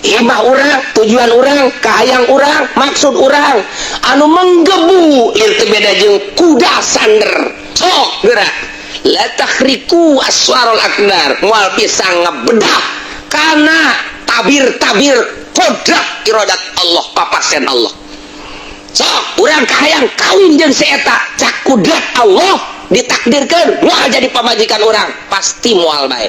Himah urang, tujuan urang, kahayang urang, maksud urang anu menggebu ieu teh beda jeung kuda sander. Sok geura la takhriqu aswarul aqdar, moal bisa ngebedah kana tabir-tabir kodrat iradat Allah, papasen Allah. Sok urang kahayang kawin jeung si eta, cak kudrat Allah ditakdirkan moal jadi pamajikan urang, pasti moal bae.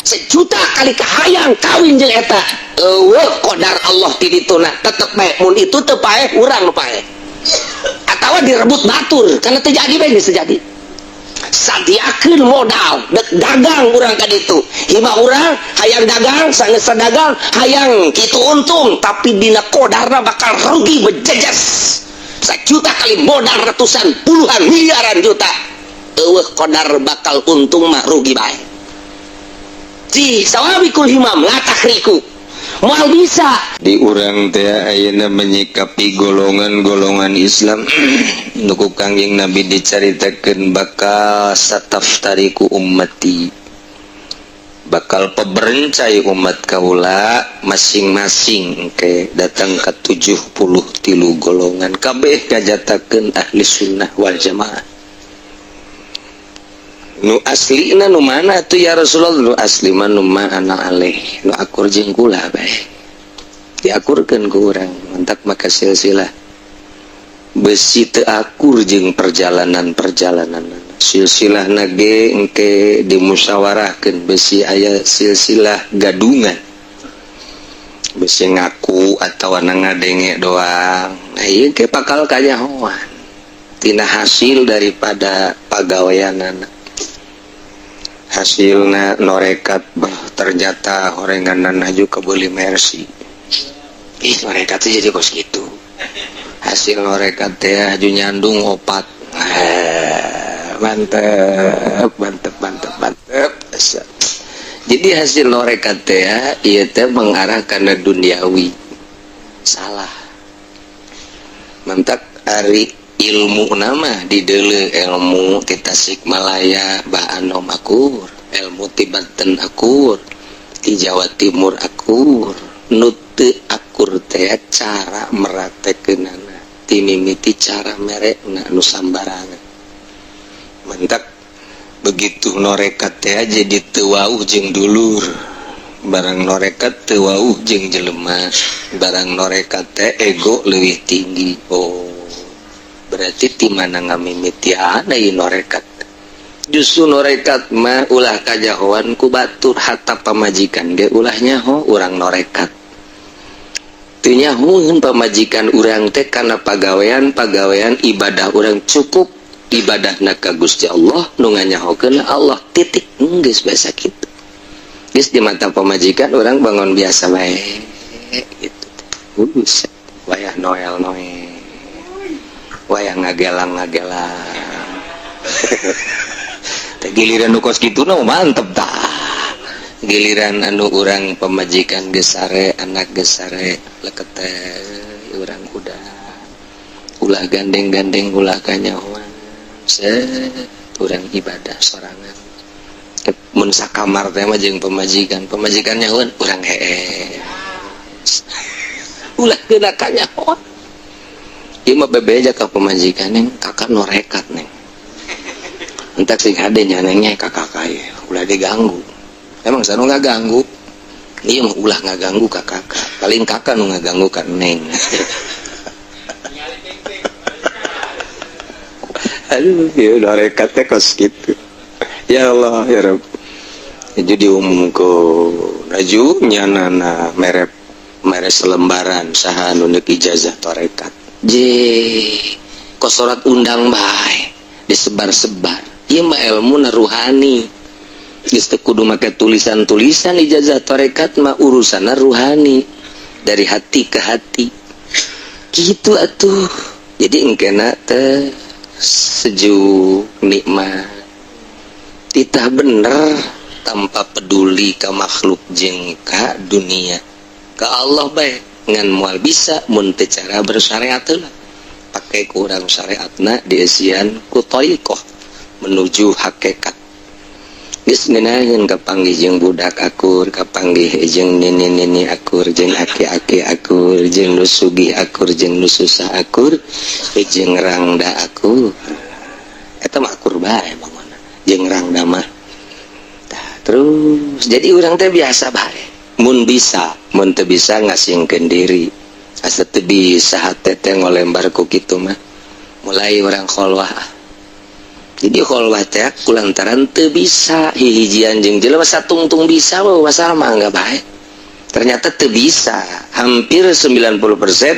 Sejuta kali kahayang kawin jeung eta, eueuh qadar Allah ti dituna, tetep bae mun itu teu paeh, urang nu paeh atawa direbut batur, karena teu jadi bae, geus jadi. Sadiakeun modal dek dagang urang ka ditu, hima urang hayang dagang, sanggeus dagang hayang kitu untung, tapi dina kodarna bakal rugi bejejes. Sejuta kali modal ratusan puluhan miliaran juta, eueuh qadar bakal untung mah, rugi bae. Ci sawabikul himam la takhriqu, moal bisa. Di urang teh ayeuna menyikapi golongan-golongan Islam nu ku Kangjeng Nabi dicaritakeun bakal sataftariku ummati, bakal peberencai umat kaula masing-masing ke datang ke 73 golongan, kabeh ngajatakeun ahli sunnah wal jamaah. Nu aslina nu mana tuh, ya Rasulullah? Nu asli mah nu ma ana alaih, nu akur jeung kula bae, diakurkeun ku urang. Mantak maka silsilah besi teu akur jeung perjalanan-perjalanan silsilah nage engke dimusyawarahkeun, besi aya silsilah gadungan, besi ngaku atau ngadenge doang. Nah, ieu ke bakal kanyahoan tina hasil daripada pagaweanana. Hasilna norekat, bah, ternyata horenganan aju kebeli Mercy. Ih, norekat tuh jadi kos gitu. Hasil norekat teh aju nyandung opat. Eh, mantep mantep mantep mantep. Jadi hasil norekat teh ieu teh mengarah kana duniawi, salah. Mantak ari ilmu nama di dele, ilmu ti Tasikmalaya Bah Anom akur, ilmu ti Banten akur, di Jawa Timur akur. Nu teu akur teh cara meratekeunana, ti mimiti cara merekna nu sambarangan. Mantak begitu norekat teh jadi teu wauh jeung dulur, barang norekat teu wauh jeung jelema, barang norekat teh ego leuwih tinggi. Oh, berarti di mana ngamimitian ieu norekat? Justru norekat mah ulah kajahoan ku batur, hatta pamajikan ge ulah nyaho urang norekat. Teu nyahoeun pamajikan urang teh kana pagawean pagawean ibadah urang. Cukup ibadahna ka Gusti Allah, nu nganyahokeun Allah, titik, geus biasa kitu. Geus di mata pamajikan urang bangun biasa bae gitu. Buset, wayah noel noel, wayah ngagelang ngagelang teh. Giliran nu kos kitu nu mantep tah. Giliran anu urang pamajikan geus sare, anak geus sare, leket teh urang udah ulah gandeng-gandeng, ulah kanyahoan, set urang ibadah sorangan. Mun sakamar teh mah jeung pamajikan, pamajikan nyahoan, urang hees, ulah kena kanyahoan. Ieu mah bebeja ka pamajikan, "Neng, kakak norekat, Neng." Entak sing hade nya, Nengnya, kakak kaya ulah diganggu. Emang sanu nggak ganggu? Iya mah ulah nggak ganggu ka kakak, paling kakak nu ngaganggu ka Neng. Aduh ya, norekat teh kos gitu. Ya Allah ya Rabb. Jadi diumumkeun aju nyanana mere mere selembaran, saha anu neuk ijazah tarekat je kosorat undang bae, disebar-sebar. Ieu mah ilmu na ruhani, geus teu kudu make tulisan-tulisan. Ijazah tarekat mah urusanna ruhani, dari hati ke hati gitu atuh. Jadi engkena teh sejuk, nikmat, titah bener, tanpa peduli ke makhluk jeung ka dunia, ke Allah bae. Ngan moal bisa mun teu cara bersyariat lah, pakai kurang syariatna diisian ku thariqah menuju hakikat. Geus ngeunaheun kapanggih jeung budak akur, kapanggih jeung nini-nini akur, jeung aki-aki akur, jeung nu sugih akur, jeung nu susah akur, jeung rangda akur. Eta mah akur bae bangunna jeung rangda mah. Tah, terus jadi urang teh biasa bae. Mun bisa, mun teu bisa ngasingkeun diri. Asa teu bisa hate teh ngolembar ku kitu mah. Mulai urang kholwah. Jadi kholwah teh kulantaran teu bisa hihijian jeung jelema satungtung bisa mah masalah mah enggak bae. Ternyata teu bisa. Hampir 90%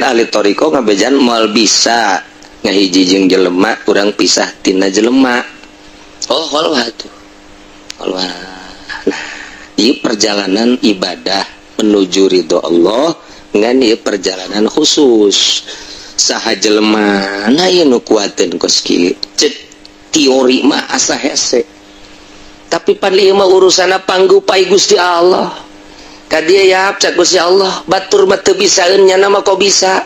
ahli thoriqoh ngabejan moal bisa ngahiji jeung jelema urang pisah tina jelema. Oh kholwah tuh. Kholwah. Nah, ieu perjalanan ibadah menuju ridho Allah ngan ieu perjalanan khusus. Saha jelema na ieu nu kuateun kos kieu. Cek teori mah asa hese, tapi pan ieu mah urusanna panggupai Gusti Allah. Ka dieu yap cak Gusti Allah, batur mah teu bisaeun nyana mah kok bisa,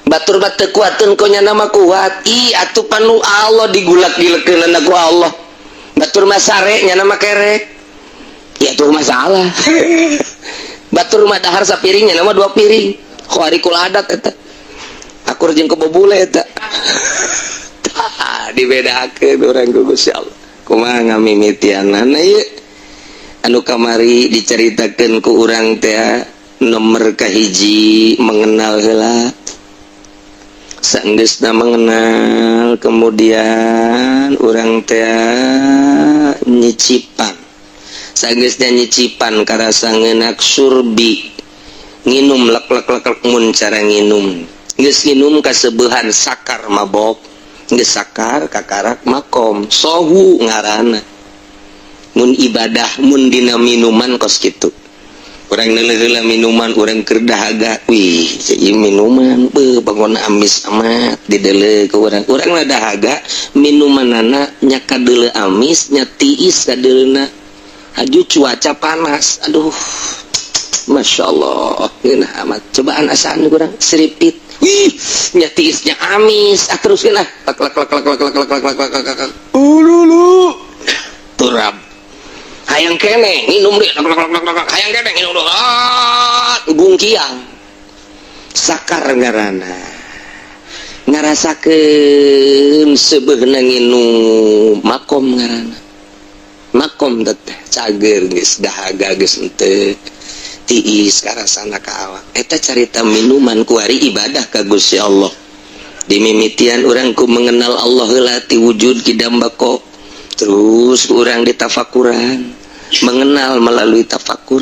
batur mah teu kuateun kok nyana mah kuat. Ih atuh panu Allah digulak-gilekeunana ku Allah. Batur mah sare nyana mah kerek, ya tuh masalah. Batur mah dahar sapiring nyana mah 2 piring. Khawarikul adat eta, akur jeung kebobule eta. Dibedakeun urang ku Gusti Allah. Kumaha ngamimitianana ieu anu kamari dicaritakeun ku urang teh nomor kahiji mengenal heula. Saenggeusna mengenal kemudian urang teh nyicipan. Saenggeusna nyicipan karasa ngeunak surbi. Nginum lek lek lek lek mun cara nginum. Geus nginum kaseubehan sakar mabok. Geus sakar kakarak makom sohu ngaranna. Mun ibadah mun dina minuman kos kitu. Urang neuleuh heula minuman urang keur dahaga, wih ieu minuman beuh bangun amis amat dideuleu ku urang. Urang lah dahaga minumanana nya kadeuleu amis nya tiis kadeuleuna. Haju cuaca panas, aduh Masya Allah ngeunah amat. Cobaan asaan urang seripit. Wih, nya tiisnya amis. Ah teruskeun ah. Lek lek lek lek lek lek lek lek lek lek lek. Ululu. Turab. Hayang kene nginum deui. Lek lek lek lek. Hayang kene nginum deui. Ah, gungkiang. Sakar ngaranna. Ngarasakeun seubeuhna nginum makom ngaranna. Makom teh cager geus dahaga geus henteu. Tiis karasana ka awak. Eta carita minuman kuari ibadah ka Gusti Allah. Dimimitian urang ku mengenal Allah heula ti wujud kidam bako. Terus urang ditafakuran, mengenal melalui tafakur.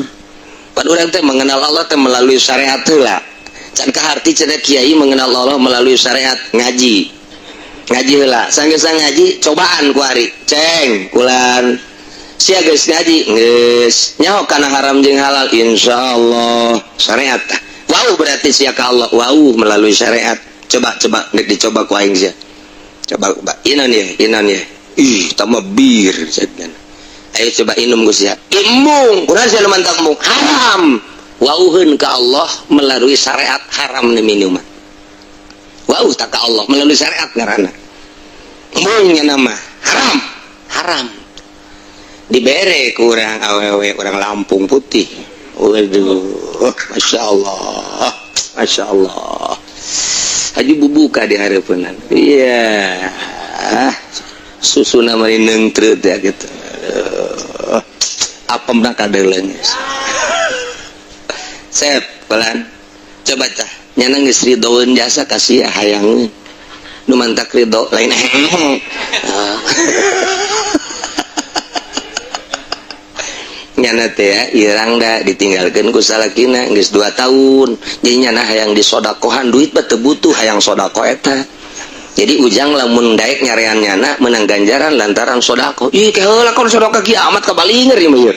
Pan urang teh mengenal Allah teh melalui syariat heula. Can kaharti cenah kiai mengenal Allah melalui syariat ngaji. Ngaji heula, sanggeus ngaji cobaan kuari. Ceng, kulan. Sia geus ngaji geus nyaho kana haram jeung halal insyaallah syariat tah. Wau berarti sia ka Allah wau melalui syariat. Coba coba nek dicoba ku aing sia. Coba coba inan ye inan ye. Ih tambah bir cenah. Ayo coba inum geus sia. Embung kurang sia lumantak embung haram. Wauheun ka Allah melalui syariat haram ni minuman. Wau tak ka Allah melalui syariat ngaranna. Embung nya nama haram haram. Dibere kurang awewe orang Lampung putih. Waduh, Masya Allah, Masya Allah. Haji bubuka di hareupeunnan. Iya, susuna mah neungtreut ya gitu. Apemna kadeuleung. Sep, pelan. Coba tah, nyana geus ridoeun jasa kasih hayangeun. Nu mantak ridho lain. Nyana teh ya, irang da ditinggalkeun ku salakina geus 2 tahun. Jadi nyana hayang disodakohan duit mah teu butuh hayang sodako eta. Jadi ujang lamun daek nyarean nyana menang ganjaran lantaran sodako. Ih ke heula kon sodako kiamat kabalinger ieu mah.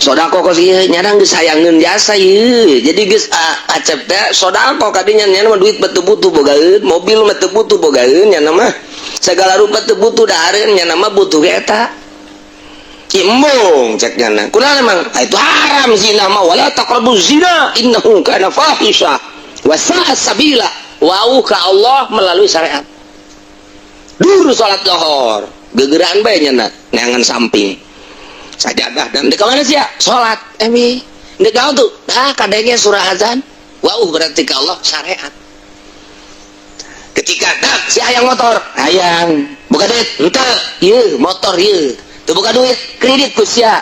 Sodako kos ieu nyana geus hayangeun jasa ieu. Jadi geus acep teh sodako kadinya nyana mah duit mah teu butuh bogaeun, mobil mah teu butuh bogaeun nyana mah. Segala rupa teu butuh dahareun nyana mah butuh ge eta. Embung cek nyana. Kunaon emang? Ah, itu haram zina mah wala taqrabu zina innahu kana fahisha wa sa'a sabila. Wau ka Allah melalui syariat. Dur salat lohor, gegeraan bae nyana neangan samping. Sajadah dan di mana sih ya? Salat emi. Ndek naon tuh? Ah, kadangnya surah azan. Wow, berarti ke Allah syariat. Ketika dak si hayang motor, hayang. Buka duit, henteu. Ieu motor ieu. Teu buka duit, kredit ku sia.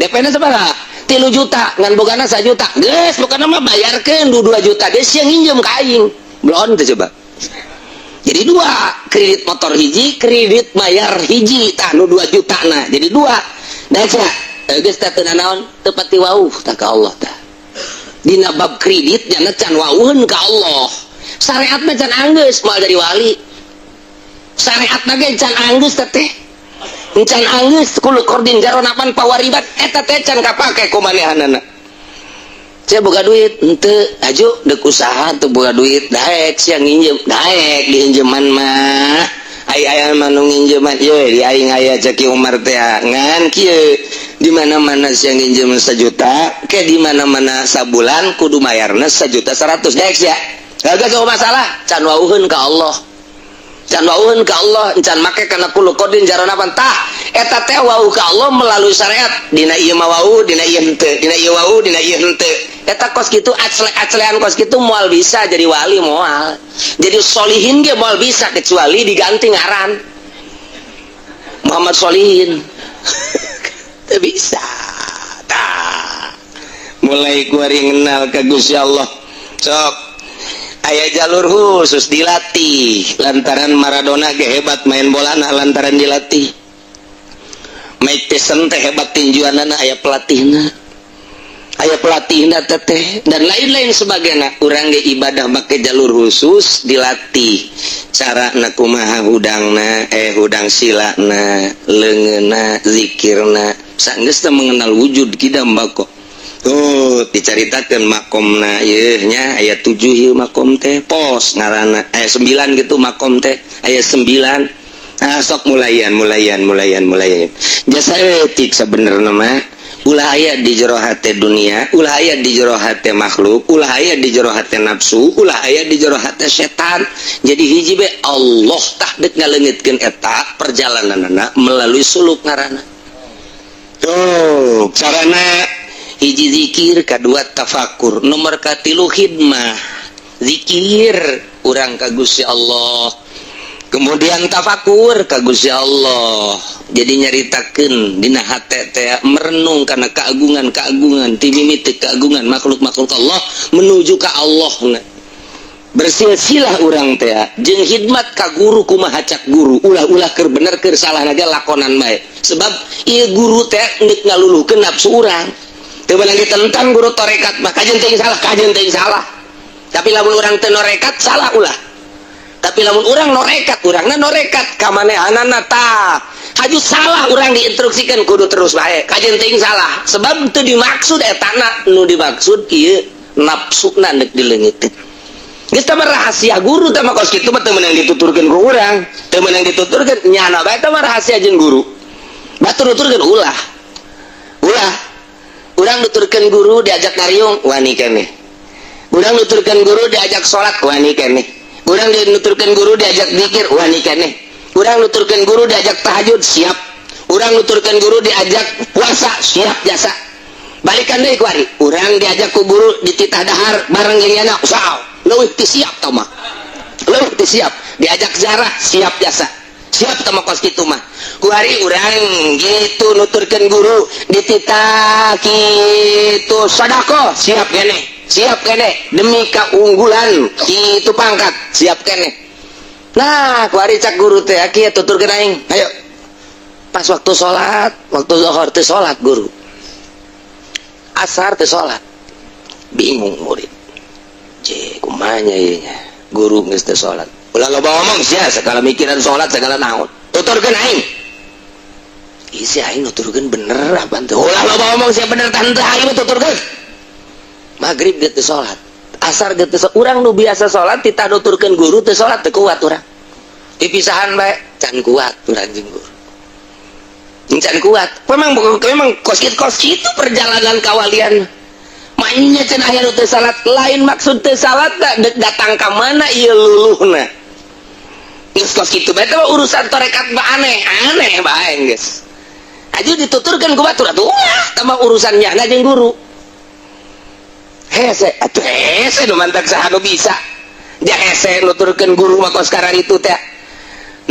DP-na sabaraha? 3 juta, ngan bogana 1 juta. Geus, pokona mah bayarkeun du 2 juta. Geus sia nginjem ka aing. Belon teu coba. Jadi dua, kredit motor hiji, kredit bayar hiji, tah nu 2 juta na. Jadi dua. Da sia, geus teh teu naon, teu pati wauh tah ka Allah tah. Dina bab kredit nya can wauheun ka Allah. Syariat mah can anggeus moal jadi wali. Syariat mah ge can anggeus teh teh. Can anggeus kullu qardin jarra naf'an fawariban eta teh can kapake ku manehanana. Saya boga duit henteu, aju deuk usaha teu boga duit, daek sia nginjem, daek diinjeman mah. Ai aya mah nu nginjeman, ye di aing aya cek Umar teh ngan kieu di mana-mana sia nginjem 1 juta, ke di mana-mana sabulan kudu mayarna 1 juta 100 daek sia. Gak masalah, can wauheun ka Allah. Can wauheun ka Allah, can make kana kullu qardin jarra naf'an tah. Eta teh wau ka Allah melalui syariat. Dina ieu mah wau, dina ieu henteu, dina ieu wau, dina ieu henteu. Eta kos kitu acle-aclean kos kitu moal bisa jadi wali moal. Jadi solihin ge moal bisa kecuali diganti ngaran. Muhammad Solihin. Teu bisa. Tah. Mulai kuari ngenal ka Gusti Allah. Sok aya jalur khusus dilatih lantaran Maradona ge hebat main bola nah lantaran dilatih. Mike Tyson teh hebat tinjuanana aya pelatihna. Aya pelatihna teh dan lain-lain sebagainya. Urang ge ibadah make jalur khusus dilatih. Cara na kumaha hudangna hudang silana, leungeunna, zikirna. Sanggeus teh mengenal wujud kidam bako. Tuh dicaritakeun makomna ieu nya aya 7 ieu makom teh pos ngaranna aya 9 gitu makom teh aya 9. Nah, sok mulayan mulayan mulayan mulayan jasa etik sebenarnya mah ulah aya di jero hate dunia, ulah aya di jero hate makhluk, ulah aya di jero hate nafsu, ulah aya di jero hate setan. Jadi hiji be Allah tah deuk ngaleungitkeun eta perjalananna melalui suluk ngaranna. Tuh carana hiji zikir, kedua tafakur, nomor katilu khidmah. Zikir urang ka Gusti Allah, kemudian tafakur ka Gusti Allah. Jadi nyaritakeun dina hate teh merenung kana keagungan-keagungan ti mimiti keagungan makhluk-makhluk Allah menuju ka Allah. Bersilsilah urang teh jeung khidmat ka guru kumaha cak guru, ulah-ulah keur bener keur salah ge lakonan bae. Sebab ieu guru teh geus ngaluluhkeun nafsu urang. Teu meunang ditentang guru tarekat mah kajeun teuing salah, kajeun teuing salah. Tapi lamun urang teu norekat salah ulah. Tapi lamun urang norekat, urangna norekat ka manehanana tah. Haju salah urang diinstruksikan kudu terus bae. Kajeun teuing salah. Sebab teu dimaksud etana nu dimaksud ieu nafsuna deuk dileungiteun. Geus tah rahasia guru tah mah kos kitu mah teu meunang dituturkeun ku urang. Teu meunang dituturkeun nyana bae tah mah rahasia jeung guru. Batur nuturkeun ulah. Ulah. Urang nuturkeun guru diajak ngariung wani keneh. Urang nuturkeun guru diajak salat wani keneh. Urang nuturkeun guru diajak zikir wani keneh. Urang nuturkeun guru diajak tahajud siap. Urang nuturkeun guru diajak puasa siap jasa. Balikan deui kuari. Urang diajak ku guru dititah dahar bareng jeung nyana usaha. Leuwih ti siap tah mah. Leuwih ti siap. Diajak zarah siap jasa. Siap tah mah kos kitu mah. Kuari urang gitu nuturkeun guru dititah kitu sedekah siap keneh. Siap keneh demi keunggulan kitu pangkat siap keneh. Nah, kuari cak guru teh kieu tuturkeun aing. Ayo. Pas waktu salat, waktu zuhur teh salat guru. Asar teh salat. Bingung murid. Je, kumaha ieu nya? Guru geus teh salat. Ulah loba ngomong sia, segala mikiran salat segala naon. Tuturkeun aing. Isi aing nuturkeun bener apa teu? Ulah loba ngomong sia bener tah henteu aing mah tuturkeun. Maghrib geus teu salat. Asar geus teu salat. Urang nu biasa salat titah nuturkeun guru teu salat teu kuat urang. Dipisahan bae can kuat urang jeung guru. Can kuat. Memang memang kos kitu kos kitu perjalanan kawalian. Maknya cenah aya nu teu salat lain maksud teu salat da datang ka mana ieu luluhna. Geus kos kitu bae teh urusan tarekat mah aneh, aneh bae geus. Aja dituturkan ku batur atuh ulah tambah urusannya na jeung guru. Hese atuh, hese nu mantak saha nu bisa. Dia hese nuturkeun guru mah kos sekarang itu teh.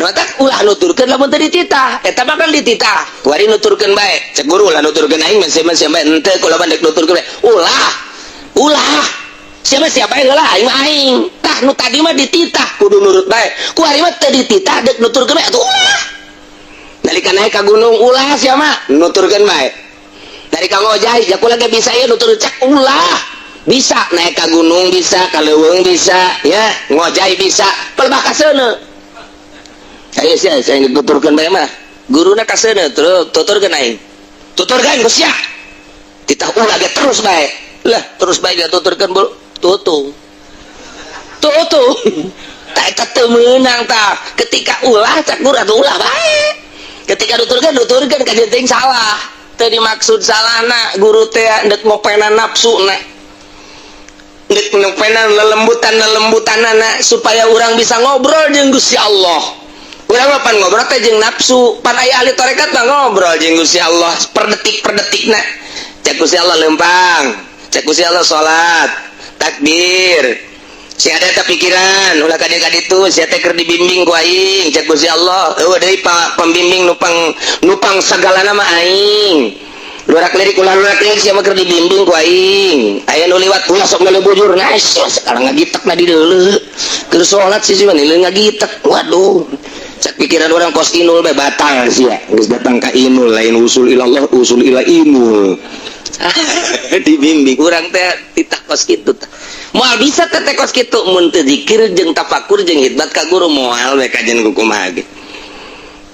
Nu mantak ulah nuturkeun lamun teu dititah. Eta mah kan dititah. Kuari nuturkeun bae. Cek guru ulah nuturkeun aing mah siapa siapa henteu kula mah dek nuturkeun bae. Ulah. Ulah. Siapa siapa yang lah aing mah aing. Tah, nu tadi mah dititah kudu nurut bae. Kuari mah teu dititah dek nuturkeun bae atuh ulah. Nalika naik ka gunung, ulah siapa nuturkeun bae. Dari ka ngojay, ja kula ge bisa ieu nutur, cek ulah. Bisa naik ka gunung, bisa ka leuweung, bisa ya ngojay, bisa pelebah kaseuneu. Ayo sia, saya nuturkeun bae mah. Guruna kaseuneu terus tuturkeun aing. Tuturkeun geus sia. Titah ulah ge terus bae. Lah terus bae ge tuturkeun bulu tutung. Tutung. Tak eta teu meunang tah. Ketika ulah cak guru atuh ulah bae. Ketika nuturkeun, nuturkeun ka teuing salah. Teu dimaksud salahna guru teh ndek ngopenan nafsu na. Ndek ngopenan lelembutan lelembutanana supaya urang bisa ngobrol jeung Gusti Allah. Urang mah pan ngobrol teh jeung nafsu, pan aya ahli tarekat mah ngobrol jeung Gusti Allah per detik per detikna. Cek Gusti Allah lempang, cek Gusti Allah salat, takbir. Si ada tak pikiran, ulah ka dieu ka ditu, sia teh keur dibimbing ku aing, cek Gusti Allah. Eueuh deui pembimbing nupang nupang sagalana mah aing. Lurak lirik ulah lurak lirik, sia mah keur dibimbing ku aing. Aya nu liwat ulah sok bujur. Nah, sekarang ngagitek na di deuleu. Keur salat sih mah ngagitek. Waduh. Cek pikiran orang kos inul bae batal sia. Geus datang ka inul lain usul ilallah, usul ila inul. Dibimbing urang teh titah kos kitu tah. Moal bisa teh kos kitu mun teu zikir jeung tafakur jeung khidmat ka guru, moal we kajian kumaha ge.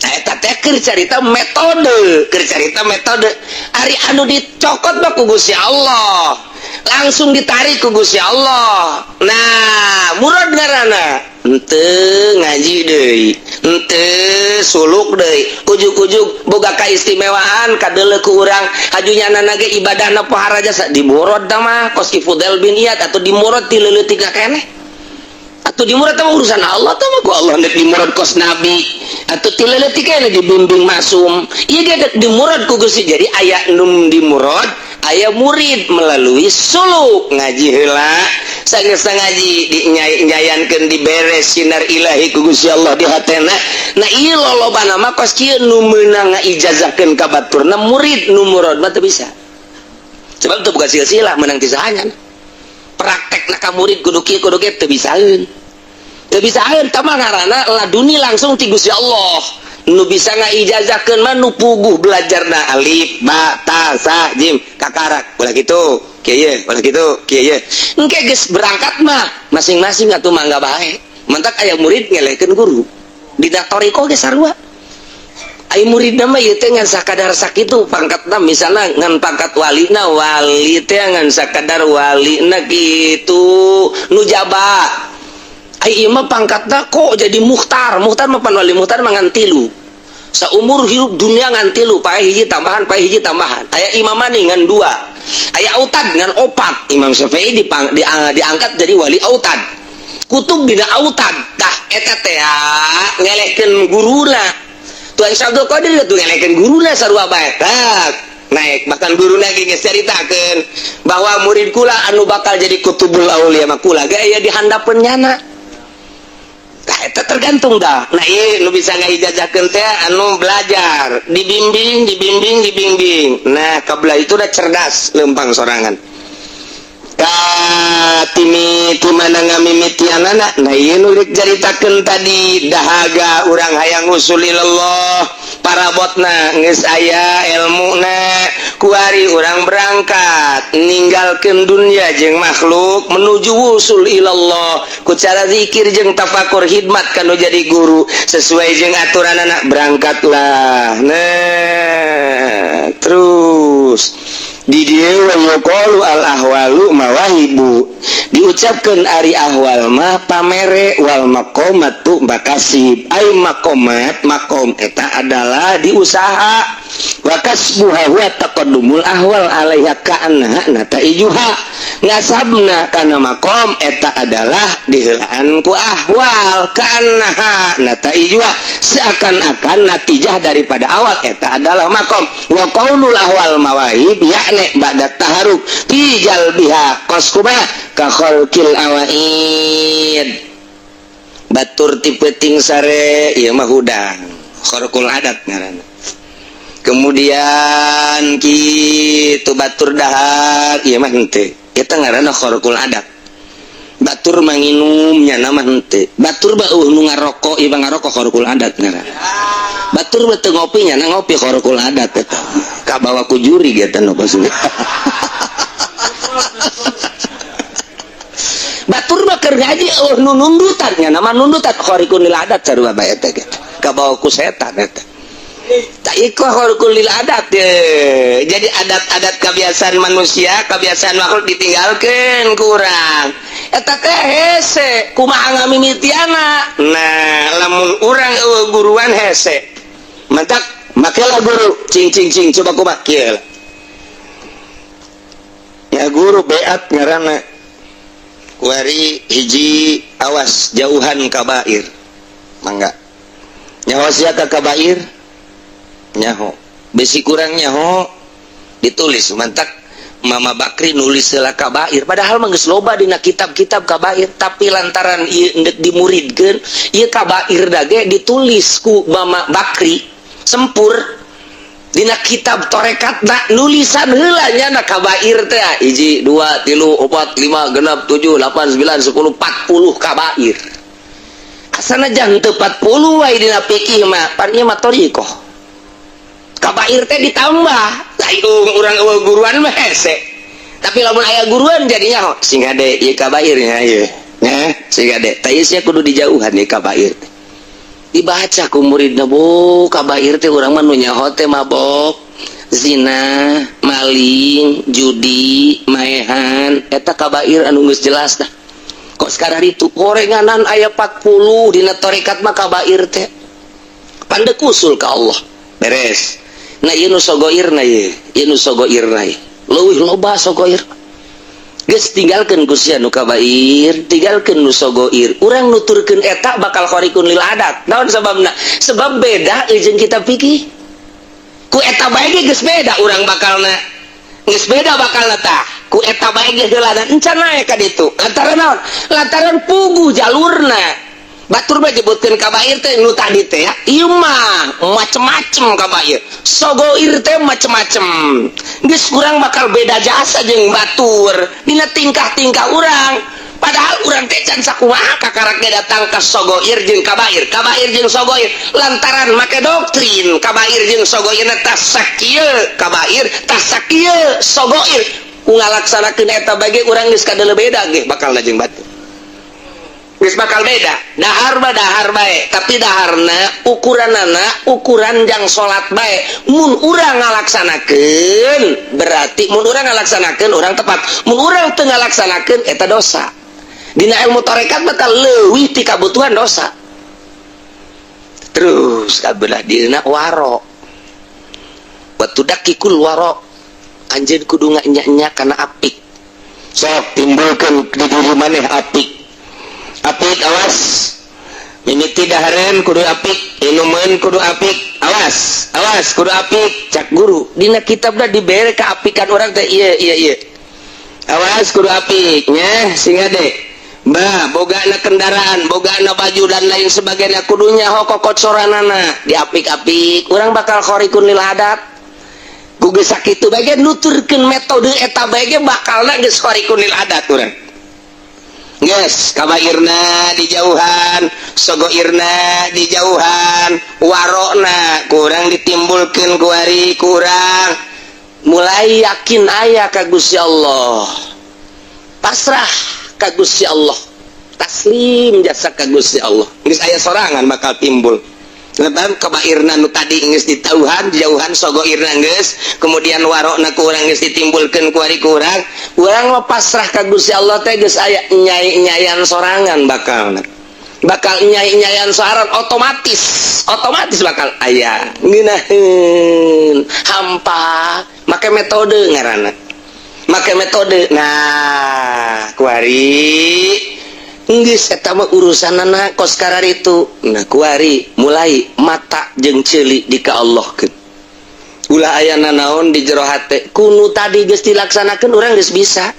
Nah, eta teh keur carita metode, keur carita metode. Ari anu dicokot mah ku Gusti Allah. Langsung ditarik ku Gusti Allah. Nah, murad ngaranna. Henteu ngaji deui, henteu suluk deui, ujug-ujug boga kaistimewaan kadeuleu ku urang, haju nyanana ge ibadahna pohara jasa dimurad mah kos Ki Fudail bin Iyad atau dimurad ti leuletik keneh. Atau dimurad mah urusan Allah tah mah, ku Allah ndek dimurad kos nabi atau ti leuletik keneh dibimbing masum. Ieu ge dek dimurad ku Gusti, jadi aya nu dimurad, aya murid melalui suluk ngaji heula. Sanggeus ngaji dinyayankeun, diberes sinar ilahi ku Gusti Allah di hatena. Nah, ieu lolobana mah kos kieu nu meunang ngaijazahkeun ka baturna murid, nu murad mah teu bisa. Sebab teu boga silsilah meunang ti saha praktekna ka murid kudu kieu kudu kieu teu bisaeun. Teu bisaeun tah mah ngaranna laduni langsung ti Gusti Allah. Nu bisa ngaijazahkeun mah nu puguh belajarna alif ba ta sa jim kakarak ulah kitu kieu ye ulah kitu kieu ye. Engke geus berangkat mah masing-masing atuh mangga bae. Mantak aya murid ngelehkeun guru di thoriqoh ge sarua. Ai murid mah ieu teh ngan sakadar sakitu pangkatna, misalna ngan pangkat walina, wali teh ngan sakadar walina kitu nujaba. Ai ieu mah pangkatna kok jadi mukhtar. Mukhtar mah pan wali mukhtar mah ngan tilu saumur hirup dunia, ngan tilu, pae hiji tambahan, pae hiji tambahan. Aya imamani ngan dua, aya autad ngan opat. Imam Syafi'i diangkat jadi wali autad, kutub dina autad. Tah, eta teh ngelehkeun guruna. Tuan Syekh Abdul Qadir tuh ngelehkeun guruna sarua bae. Tah, naik bahkan guruna ge geus caritakeun bahwa murid kula anu bakal jadi kutubul aulia mah kula ge aya di handapeun nyana. Tah, eta tergantung dah. Nah, ieu nu bisa ngaijazahkeun teh anu belajar, dibimbing, dibimbing, dibimbing. Nah, kabla itu udah cerdas lempang sorangan. Ka timi ti mana ngamimitianana. Nah, ieu nu rek caritakeun tadi dahaga urang hayang usul ilallah, parabotna geus aya ilmuna, kuari urang berangkat ninggalkeun dunia jeung makhluk menuju wusul ilallah ku cara zikir jeung tafakur khidmat kanu jadi guru sesuai jeung aturan anak berangkatlah. Nah, terus di dieu wa yuqalu al ahwalu mawahibu. Diucapkeun ari ahwal mah pamere wal maqamatu makasib. Ai maqamat, maqam eta adalah diusaha. Wa kasbuha huwa taqaddumul ahwal alaiha ka'annaha nataijuha. Ngasabna kana maqam eta adalah diheulaan ku ahwal ka'annaha nataijuha, seakan-akan natijah daripada awal eta adalah maqam. Wa qaulul ahwal mawahib yakni ba'da taharuk fi jalbiha qaskuba ka khalqil awaid. Batur ti peuting sare ieu mah hudang kharqul adat ngaranna. Kemudian kitu batur dahar ieu mah henteu, eta ngaranna kharqul adat. Batur manginum nya mah henteu, batur mah eueuh nu ngarokok ieu mah ngarokok kharqul adat ngaranna. Batur mah teu ngopi nya ngopi kharqul adat eta. Kabawa ku juri eta nu pasti. Batur mah keur ngaji eueuh nu nundutan nya nama nundutan kharqul lil adat sarua bae eta ge. Kabawa ku setan eta. Tak iku kharqul lil adat ye. Jadi adat-adat kebiasaan manusia, kebiasaan makhluk ditinggalkeun kurang. Eta teh hese, kumaha ngamimitiana? Nah, lamun urang eueuh guruan hese. Mantak makelah guru, cing cing cing coba kumaha kieu. Ya guru beat ngaranna. Kuari hiji awas jauhan kabair. Mangga. Nyaho sia ka kabair? Nyaho. Besi kurang nyaho ditulis mantak Mama Bakri nulis heula kabair, padahal mah geus loba dina kitab-kitab kabair, tapi lantaran ieu endek dimuridkeun ieu kabair dage ditulis ku Mama Bakri sempur dina kitab torekatna nulisan heula nya na kabair teh 1 2 3 4 5 6 7 8 9 10 40 kabair. Asana jang teu 40 wae dina fikih mah pan ieu mah thariqah. Kabair teh ditambah. Ayo urang eueuh guruan mah hese. Tapi lamun aya guruan jadinya sing hade ieu kabairnya ieu. Nya sing hade. Tah ieu sia kudu dijauhan ieu kabair teh. Dibaca ku muridna bu kabair teh urang mah nu nyaho teh mabok, zina, maling, judi, maehan, eta kabair anu geus jelas dah. Kok sekarang itu gorenganan aya 40 dina tarekat mah kabair teh. Pandek usul ka Allah. Beres. Nah ieu nu sogoirna ieu, ieu nu sogoirna ieu. Leuwih loba sogoir. Geus tinggalkeun ku sia nu kabair, tinggalkeun nu sogoir. Urang nuturkeun eta bakal kharikun lil adat. Naon sababna? Sebab beda jeung kita fikih. Ku eta bae ge geus beda urang bakalna. Geus beda bakalna tah. Ku eta bae ge heulana encan naek ka ditu. Lantaran naon? Lantaran puguh jalurna. Batur mah nyebutkeun kabair teh nu tadi teh ya. Ieu mah macem-macem kabair. Sogoir teh macem-macem. Geus urang bakal beda jasa jeung batur dina tingkah-tingkah urang. Padahal urang teh can sakumaha kakaraknya datang ka sogoir jeung kabair, kabair jeung sogoir lantaran make doktrin kabair jeung sogoirna tas sakieu kabair, tas sakieu sogoir. Ku ngalaksanakeun eta bage urang geus kadeuleu beda ge bakalna jeung batur. Geus bakal beda. Dahar mah dahar bae, tapi daharna ukuranana ukuran jang salat bae. Mun urang ngalaksanakeun berarti mun urang ngalaksanakeun urang tepat. Mun urang teu ngalaksanakeun eta dosa. Dina ilmu tarekat bakal leuwih ti kabutuhan dosa. Terus kabelah dina waro. Watudakikul waro. Anjeun kudu nganya-nya kana apik. Sok timbulkeun di diri maneh apik. Apik awas mimiti dahareun kudu apik, inumeun kudu apik, awas awas kudu apik. Cak guru dina kitabna dibere kaapikan urang teh ieu ieu ieu. Awas kudu apik nya sing ade. Bah bogana kendaraan, bogana baju dan lain sebagainya kudunya hokokocoranana diapik-apik. Urang bakal kharikun lil adat. Ku geus sakitu bae ge nuturkeun metode eta bae ge bakalna geus kharikun lil adat urang. Yes, kabairna dijauhan, sogoirna dijauhan, warokna kurang ditimbulkeun kuari kurang. Mulai yakin aya ka Gusti Allah. Pasrah ka Gusti Allah. Taslim jasa ka Gusti Allah. Geus aya sorangan bakal timbul. Paham? Kabairna nu tadi geus ditauhan, jauhan sogoirna geus, kemudian warokna ku urang geus ditimbulkeun ku ari ku urang. Urang mah pasrah ka Gusti Allah teh geus aya nyai-nyayan sorangan bakal. Bakal nyai-nyayan sorangan otomatis, otomatis bakal aya ngeunaheun hampa make metode ngaranna. Make metode. Nah, kuari geus eta mah urusanana kos kararitu. Nah, kuari mulai mata jeung ceuli di ka Allahkeun. Ulah aya nanaon di jero hate. Kunu tadi geus dilaksanakeun urang geus bisa.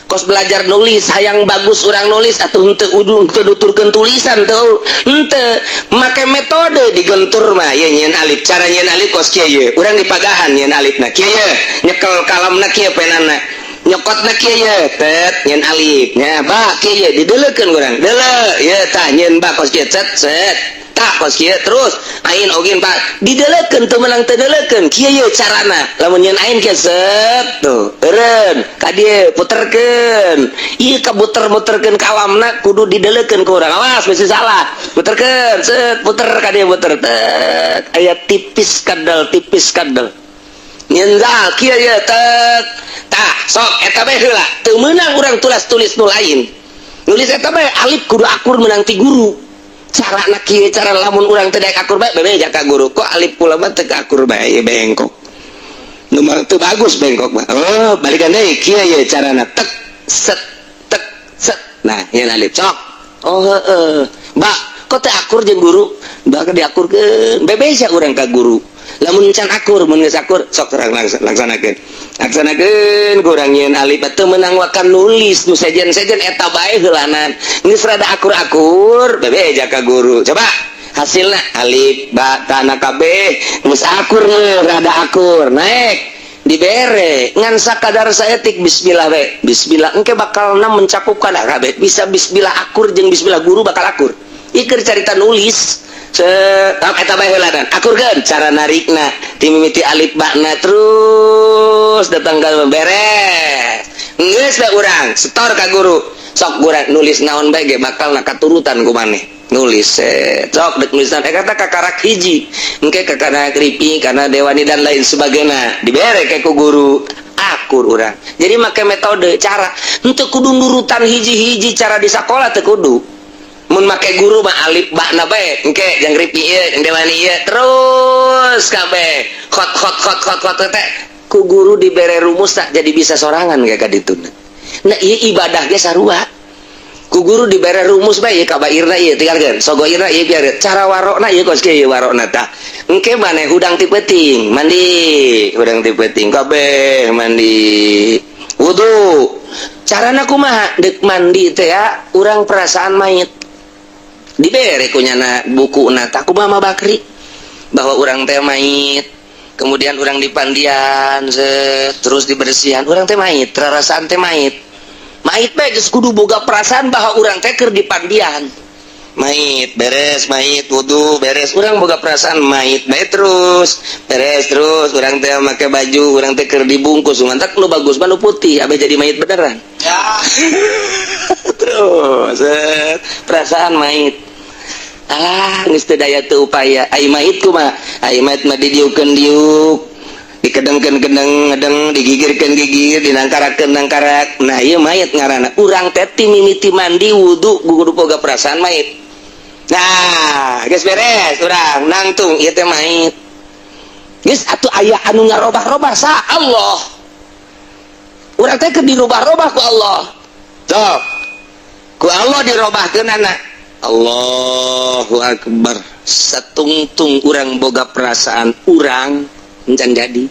Kos belajar nulis hayang bagus urang nulis atuh henteu udu henteu nuturkeun tulisan teu henteu make metode digentur mah ye nyieun alif, cara nyieun alif kos kieu ye. Urang dipagahan nyieun alifna kieu ye, nyekel kalamna kieu, penana nyokotna kieu ye, tet nyieun alif nya, ba kieu ye, dideleukeun urang deuleu ye, tah nyieun ba kos kieu, cet set tak kos kieu, terus ain ogin pak dideleukeun teu meunang teu deleukeun kieu ye carana lamun nyieun ain kieu, set tuh eureun ka dieu puterkeun ieu, kabuter-muterkeun kalamna kudu dideleukeun ku urang, awas bisi salah, puterkeun, set, puter ka dieu, puter tet aya tipis kadal, tipis kadal nyieun zal kieu ye, tet tah sok eta bae heula. Teu meunang urang tulis-tulis nu lain, nulis eta bae alif kudu akur meunang ti guru cara nak kieu, cara lamun urang teu daek akur bae bebeja ka guru, kok alif kula mah teu akur bae, bengkok nu mah teu bagus, bengkok mah. Oh, balikan deui kieu ye carana, tek set tek set, nah nyieun alif sok. Oh heeh, ba kok teu akur jeung guru, bakal diakurkeun, bebeja urang ka guru lamun can akur. Mun geus akur sok urang laksanakeun, laksanakeun kurang nyieun alif teu meunang wakan nulis nu sejen-sejen, eta bae heulanan. Geus rada akur-akur bebeja ka guru, coba hasilna alif ba ta na kabeh geus akur nih, rada akur naik dibere ngan sakadar saetik bismillah we, bismillah engke bakalna mencakupkan kabeh bisa bismillah akur jeung bismillah guru bakal akur. Ieu carita nulis eta bae heulanan, akurkeun cara narikna ti mimiti alif bakna terus datang ka beres, geus bae urang setor ka guru, sok urang nulis naon bae ge bakal katurutan ku maneh nulis set. Sok dek nulisan eh kata kakarak hiji engke kakana kripi karena dewani dan lain sebagainya dibere ke ku guru, akur urang. Jadi make metode cara henteu kudu nurutan hiji-hiji cara di sakola, teu kudu. Mun make guru mah alif bakna bae engke jang ripi ieu, jang dewani ieu, terus kabeh khot khot khot khot khot teh ku guru dibere rumus tak jadi bisa sorangan kayak kadituna. Nah, ieu ibadah ge sarua, ku guru dibere rumus bae, ieu kabairna ieu tinggalkeun, sogoirna ieu biar cara warokna ieu kos kieu warokna. Tah engke maneh hudang ti peuting mandi, hudang ti peuting kabeh mandi wudu, carana kumaha deuk mandi teh ya urang perasaan mayit dibere ku nyana buku na kumaha Mama Bakri bahwa urang teh mayit, kemudian urang dipandian set, terus dibersihan, urang teh mayit, rarasaan teh mayit, mayit bae geus kudu boga perasaan bahwa urang teh keur dipandian mayit, beres mayit wudu beres, urang boga perasaan mayit bae, terus beres, terus urang teh make baju urang teh keur dibungkus, mantak nu bagus mah nu putih abe jadi mayit beneran ya. Terus set, perasaan mayit, alah geus teu daya teu upaya. Ai mayit kumaha? Ai mayit mah didiukeun diuk, dikedengkeun kedeng ngedeng, digigirkeun gigir, dinangkarakeun nangkarak. Nah, ieu mayit ngaranna. Urang teh ti mimiti mandi wudu kudu boga perasaan mayit. Nah, geus beres urang nangtung ieu teh mayit geus atuh aya anu ngarobah-robah sa Allah, urang teh keur dirobah-robah ku Allah. Sok ku Allah dirobahkeun anak. Allahu Akbar, satungtung urang boga perasaan urang encan jadi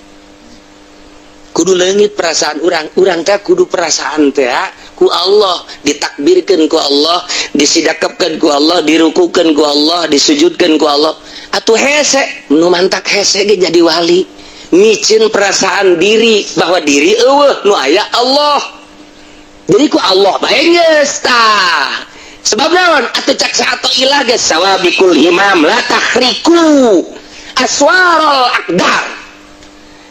kudu leungit perasaan urang, urang teh kudu perasaan teh ku Allah ditakbirkeun, ku Allah disidakepkeun, ku Allah dirukukeun, ku Allah disujudkeun ku Allah. Atuh hese nu mantak hese ge jadi wali micin perasaan diri bahwa diri eueuh, nu aya Allah, jadi ku Allah bae geus. Tah sebab naon atuh cak atau ilah geus sawabikul himam la takhriku aswarul aqdar,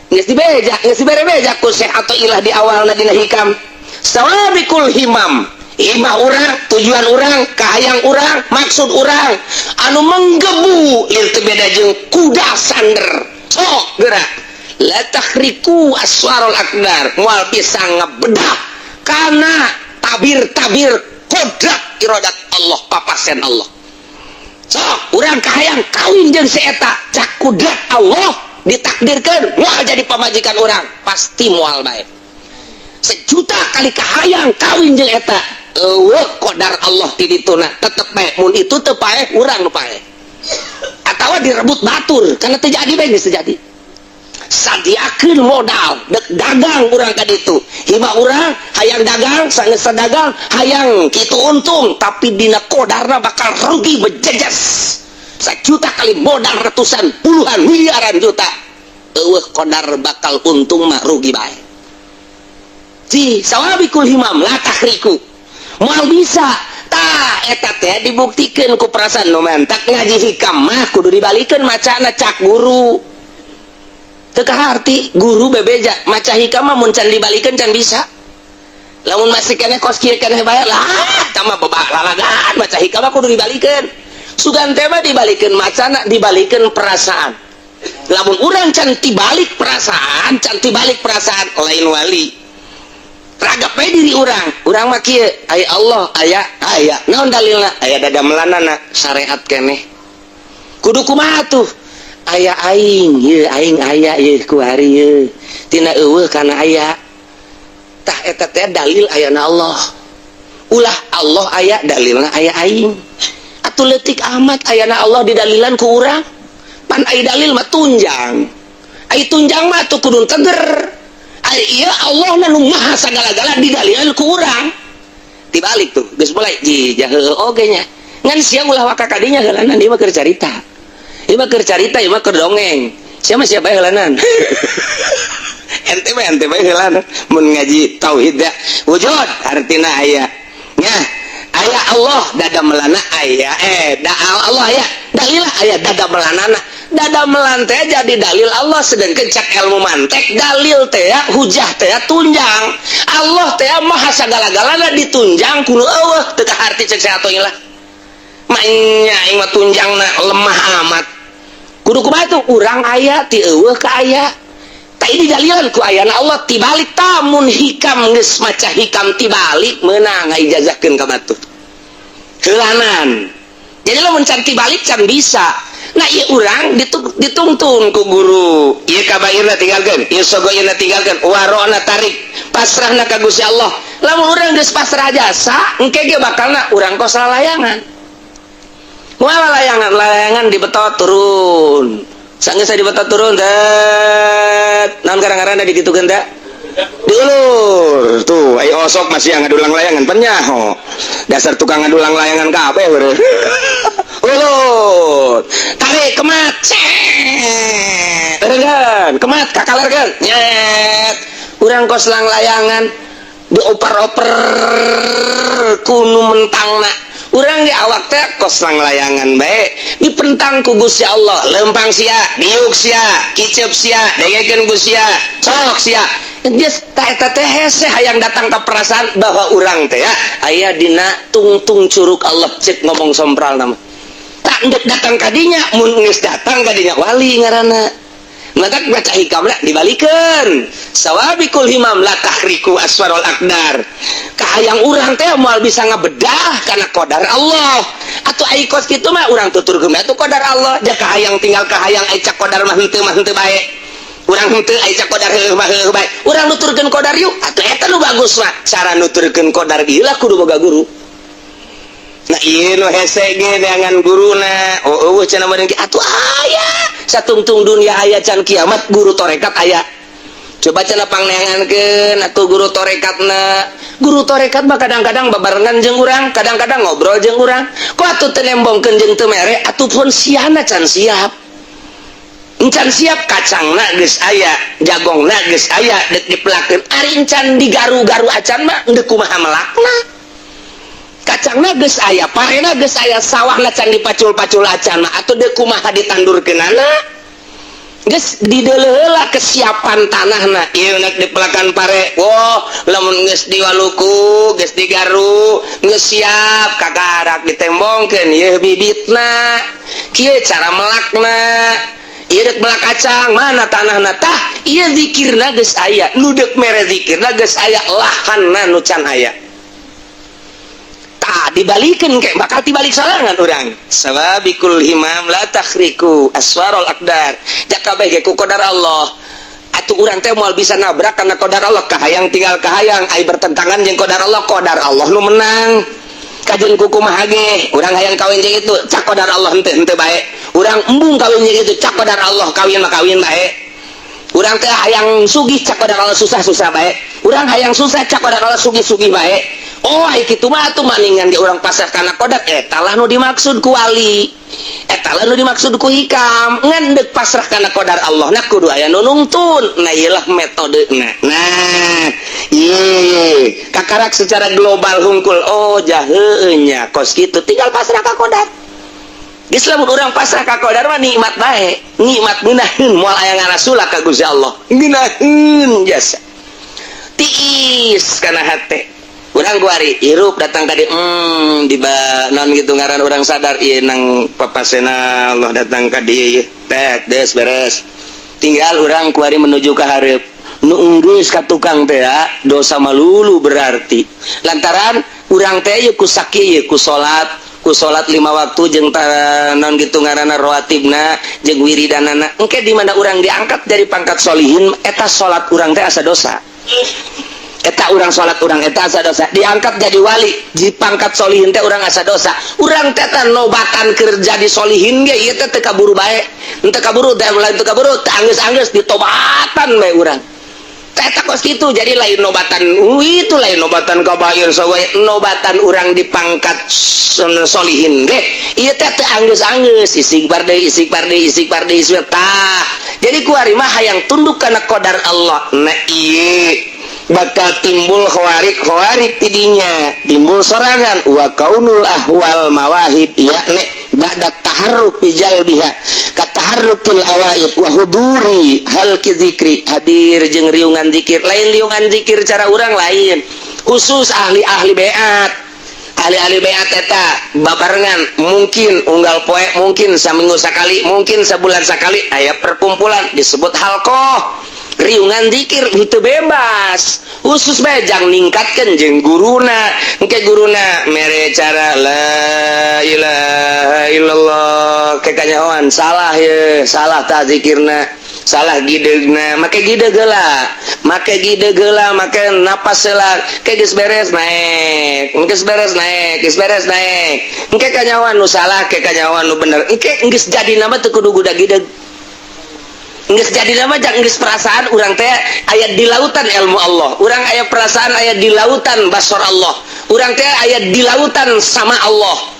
geus dibeja, geus dibere beja ku Syekh atau ilah di awalna dina hikam, sawabikul himam. Imah urang, tujuan urang, kahayang urang, maksud urang anu menggebu ieu teu beda jeung kuda sander. Sok geura la takhriku aswarul akdar, moal bisa ngebedah karena tabir-tabir kodrat iradat Allah, papasen Allah. Sok urang kahayang kawin jeung si eta, cak kudrat Allah ditakdirkan moal jadi pamajikan urang, pasti moal bae. Sejuta kali kahayang kawin jeung eta, eueuh kodar Allah ti dituna, tetep bae. Mun itu teu paeh, urang nu paeh atawa direbut batur, karena teu jadi bae, geus teu jadi. Sadiakeun modal dek dagang urang ka ditu, hima urang hayang dagang, sanggeus dagang hayang kitu untung, tapi dina kodarna bakal rugi bejejes. Sejuta kali modal ratusan puluhan miliaran juta, eueuh kodar bakal untung mah, rugi bae. Si sawabikul himam la takhriku, moal bisa. Tah, eta teh dibuktikeun ku perasaan nu mentak ngaji hikam mah kudu dibalikeun macana cak guru. Teu kaharti guru bebeja maca hikam mah mun can dibalikeun can bisa. Lamun masih keneh kos kieu keneh bae lah, tah mah bebak lalagan maca hikam mah kudu dibalikeun. Sugan teh mah dibalikeun macana, dibalikeun perasaan. Lamun urang can tibalik perasaan, can tibalik perasaan, lain wali. Ragap bae diri urang, urang mah kieu, aya Allah, aya aya. Naon dalilna? Aya dadamelanana, syariat keneh. Kudu kumaha tuh? Aya aing, ieu aing aya ieu kuari ieu. Tina eueuh kana aya. Tah, eta teh dalil ayana Allah. Ulah Allah aya dalilna aya aing. Atuh leutik amat ayana Allah didalilan ku urang. Pan aya dalil mah tunjang. Ai tunjang mah tuh kudu teger. Ai ieu Allah nu maha sagala-gala didalilan ku urang. Dibalik tuh, geus mulai ji jahe oge nya. Ngan sia ulah waka kadinya heulanan, ieu mah keur carita. Ieu mah keur carita, ieu mah keur dongeng. Sia mah sia bae heulanan. Ente mah ente bae heulanan mun ngaji tauhid ya. Wujud artina aya. Nya, aya Allah dadamelanana aya, da Allah aya. Dalilah aya dadamelanana. Dadamelan teh jadi dalil Allah, sedangkan cak ilmu mantek dalil teh hujah teh tunjang. Allah teh maha sagala-galana ditunjang kudu eueuh, teu kaharti cek atuh lah. Maenya aing mah tunjangna lemah amat. Kudu kumaha tuh urang aya ti eueuh ka aya. Tah, ini dalilan ku ayana Allah tibalik. Tamun hikam geus maca hikam tibalik, meunang ngaijazahkeun ka batur. Heulanan. Jadi lamun can tibalik can bisa. Nah, ieu urang ditungtun ku guru. Ieu kabairna tinggalkeun, ieu sogoirna tinggalkeun, warona tarik, pasrahna ka Gusti Allah. Lamun urang geus pasrah jasa, engke ge bakalna urang kos lalayangan. Kumaha layangan? Layangan dibetot turun. Sanggeus dibetot turun, tet. Naon karang-karangna digitukeun teh? Diulur. Tuh, ayo osok masih yang ngadulang layangan penyaho. Dasar tukang ngadulang layangan kabeh beureum. Ulur. Tarik kemat. Cet. Eureun, kemat kakalerkeun. Nyet. Urang kos lang layangan dioper-oper kunu mentangna. Urang di awak teh kos lang layangan bae dipentang ku Gusti Allah, lempang sia, diuk sia, kicep sia, dengekeun ku sia, sok sia. Geus tah, eta teh hese hayang datang ke perasaan bahwa urang teh ya aya dina tungtung curug Allah, cek ngomong sompral nama. Tak ndek datang kadinya, mun geus datang kadinya wali ngaranna. Maka baca hikam lah dibalikeun. Sawabikul himam la tahriku aswarul akdar. Kahayang urang teh moal bisa ngabedah karena kodar Allah. Atuh ai kos kitu mah urang tuturkeun bae atuh kodar Allah. Ja kahayang tinggal kahayang, ai cak kodar mah henteu mah henteu bae. Urang henteu, ai cak kodar heueuh mah heueuh bae. Urang nuturkeun kodar yuk. Atuh eta nu bagus mah. Cara nuturkeun kodar ieu lah kudu boga guru. Nah, ieu nu hese ge neangan guruna. Oh, eueuh cenah meureun atuh aya. Satungtung dunia aya can kiamat guru torekat aya. Coba cenah pangneangankeun atuh guru torekatna. Guru torekat mah kadang-kadang babarengan jeung urang, kadang-kadang ngobrol jeung urang. Kok atuh teu nembongkeun jeung teu mere, atuh pun siana can siap. Encan siap, kacangna geus aya, jagongna geus aya, dek dipelakeun. Ari encan digaru-garu acan mah deuk kumaha melakna? Kacangna geus aya, parena geus aya, sawahna can dipacul-pacul acan mah atuh deuk kumaha ditandurkeunana? Geus dideuleu kesiapan tanahna ieu nek dipelakan pare. Wah, lamun geus diwaluku, geus digaru, geus siap, kakarak ditembongkeun ieu bibitna. Kieu cara melakna. Ieu dek melak kacang, mana tanahna? Tah, ieu zikirna geus aya, nu deuk mere zikirna geus aya, lahanna nu can aya. Tah, dibalikeun ke bakal tibalik sorangan urang. Sababikul himam la takhriku aswarul aqdar. Jakabeh ge ku qadar Allah. Atuh urang teh moal bisa nabrak karena qadar Allah, kahayang tinggal kahayang, ai bertentangan jeung qadar Allah, qadar Allah nu menang. Kajeun kumaha ge, urang hayang kawin jeung itu, cak qadar Allah henteu, henteu bae. Urang embung kawin jeung itu, cak qadar Allah kawin mah kawin bae. Urang teh hayang sugih, cak qadar Allah susah-susah bae. Urang hayang susah, cak qadar Allah sugih-sugih bae. Oh, ai kitu mah atuh maningan ge urang pasrah kana qadar. Eta lah nu dimaksud ku wali, eta lah nu dimaksud ku hikam. Ngan deuk pasrah kana qadar Allah na kudu aya nu nungtun. Nah, ieu lah metodena. Nah, ieu kakarak secara global hungkul. Oh, jaheueuh nya kos kitu, tinggal pasrah ka qadar. Geus, lamun urang pasrah ka qadar mah nikmat bae, nikmat ngeunaheun, moal aya ngarasula ka Gusti Allah, ngeunaheun jasa tiis kana hate urang. Kuari hirup datang ka dieu, di non gitu ngaran urang sadar ieu nang papasena Allah datang ka dieu ieu tek des beres, tinggal urang kuari menuju ka hareup. Nu enggeus ka tukang teh dosa malulu, berarti lantaran urang teh ieu ku saki ieu ku salat lima waktu jeung non gitu ngaranna rawatibna jeung wiridanana. Engke di mana urang diangkat dari pangkat solihin, eta salat urang teh asa dosa, eta urang salat urang eta asa dosa. Diangkat jadi wali di pangkat solihin teh urang asa dosa. Urang teh nobatan kerja di solihin ge ieu teh teu kaburu bae, teu kaburu teh, lain teu kaburu, teu anggeus-anggeus ditobatan bae urang teh kos kitu. Jadi lain nobatan itu, lain nobatan kabair sawae, nobatan urang di pangkat solihin ge ieu teh teu anggeus-anggeus, istighfar deui, istighfar deui, istighfar deui, istighfar. Tah, jadi kuari mah hayang tunduk kana qadar Allah. Nah, ieu bakal timbul khawarik khawarik tidinya timbul sorangan wa kaunul ahwal mawahib, yakni ba'da taharruk bijalbiha kataharrukil awaid wa huduri halqi zikri, hadir jeung riungan zikir. Lain riungan zikir cara urang lain, khusus ahli-ahli beat. Ahli-ahli beat eta babarengan, mungkin unggal poe, mungkin saminggu sekali, mungkin sebulan sekali aya perkumpulan disebut halqoh riungan zikir. Itu bebas, khusus bae jang ningkatkeun jeung guruna. Engke guruna mere cara la ilaha illallah, ke kanyahoan salah ye, salah ta zikirna, salah gidegna. Make gideg heula, make gideg heula, make napas heula. Ke geus beres naik, geus beres naik, geus beres naik. Engke kanyahoan nu salah, ke kanyahoan nu bener. Engke geus jadi nama teu kudu guda gideg, geus jadi nama jang geus perasaan urang teh aya di lautan ilmu Allah, urang aya perasaan aya di lautan basor Allah, urang teh aya di lautan sama Allah.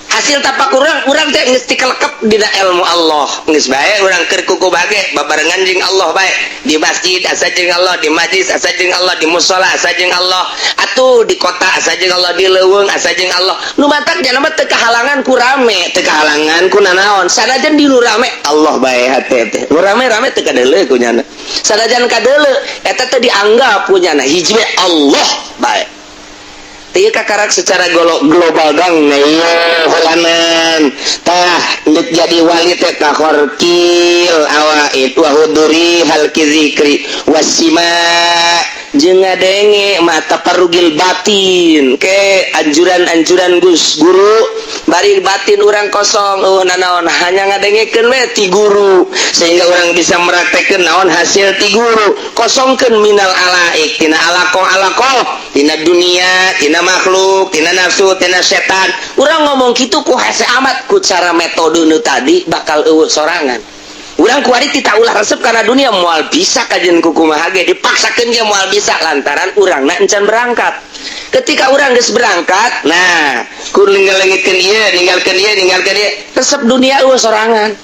Hasil tapak urang, urang teh geus tikelekep dina ilmu Allah. Geus bae urang keur kuku bage babarengan jeung Allah bae, di masjid asa jeung Allah, di majlis asa jeung Allah, di musola asa jeung Allah, atuh di kota asa jeung Allah, di leuweung asa jeung Allah. Nu matak jalma teu kahalangan ku rame, teu kahalangan ku nanaon. Sanajan di nu rame Allah bae hate teh, nu rame-rame teu kadeuleu ku nyana. Sanajan kadeuleu eta teh dianggap ku nyana hiji Allah bae. Ieu kakarak secara global dong. Hulanan tah ndek jadi wali teh kahorkil awaid wa huduri halqi zikri wasima jeung ngadenge mata parugil batin ke anjuran-anjuran Gus guru, bari batin urang kosong, nanaon, hanya ngadengekeun we ti guru sehingga urang bisa meraktekeun naon hasil ti guru. Kosongkeun minal alaik, tina alaqo alaqo, tina dunia, tina makhluk, tina nafsu, tina setan. Urang ngomong kitu ku hese amat, ku cara metode nu tadi bakal eueuh sorangan. Urang kuari tita ulah resep karena dunia, moal bisa kajian kumaha ge dipaksakeun ge moal bisa, lantaran urangna encan berangkat. Ketika urang geus berangkat, nah, ku ninggalkeun ieu, ninggalkeun ieu, ninggalkeun ieu, resep dunia eueuh sorangan,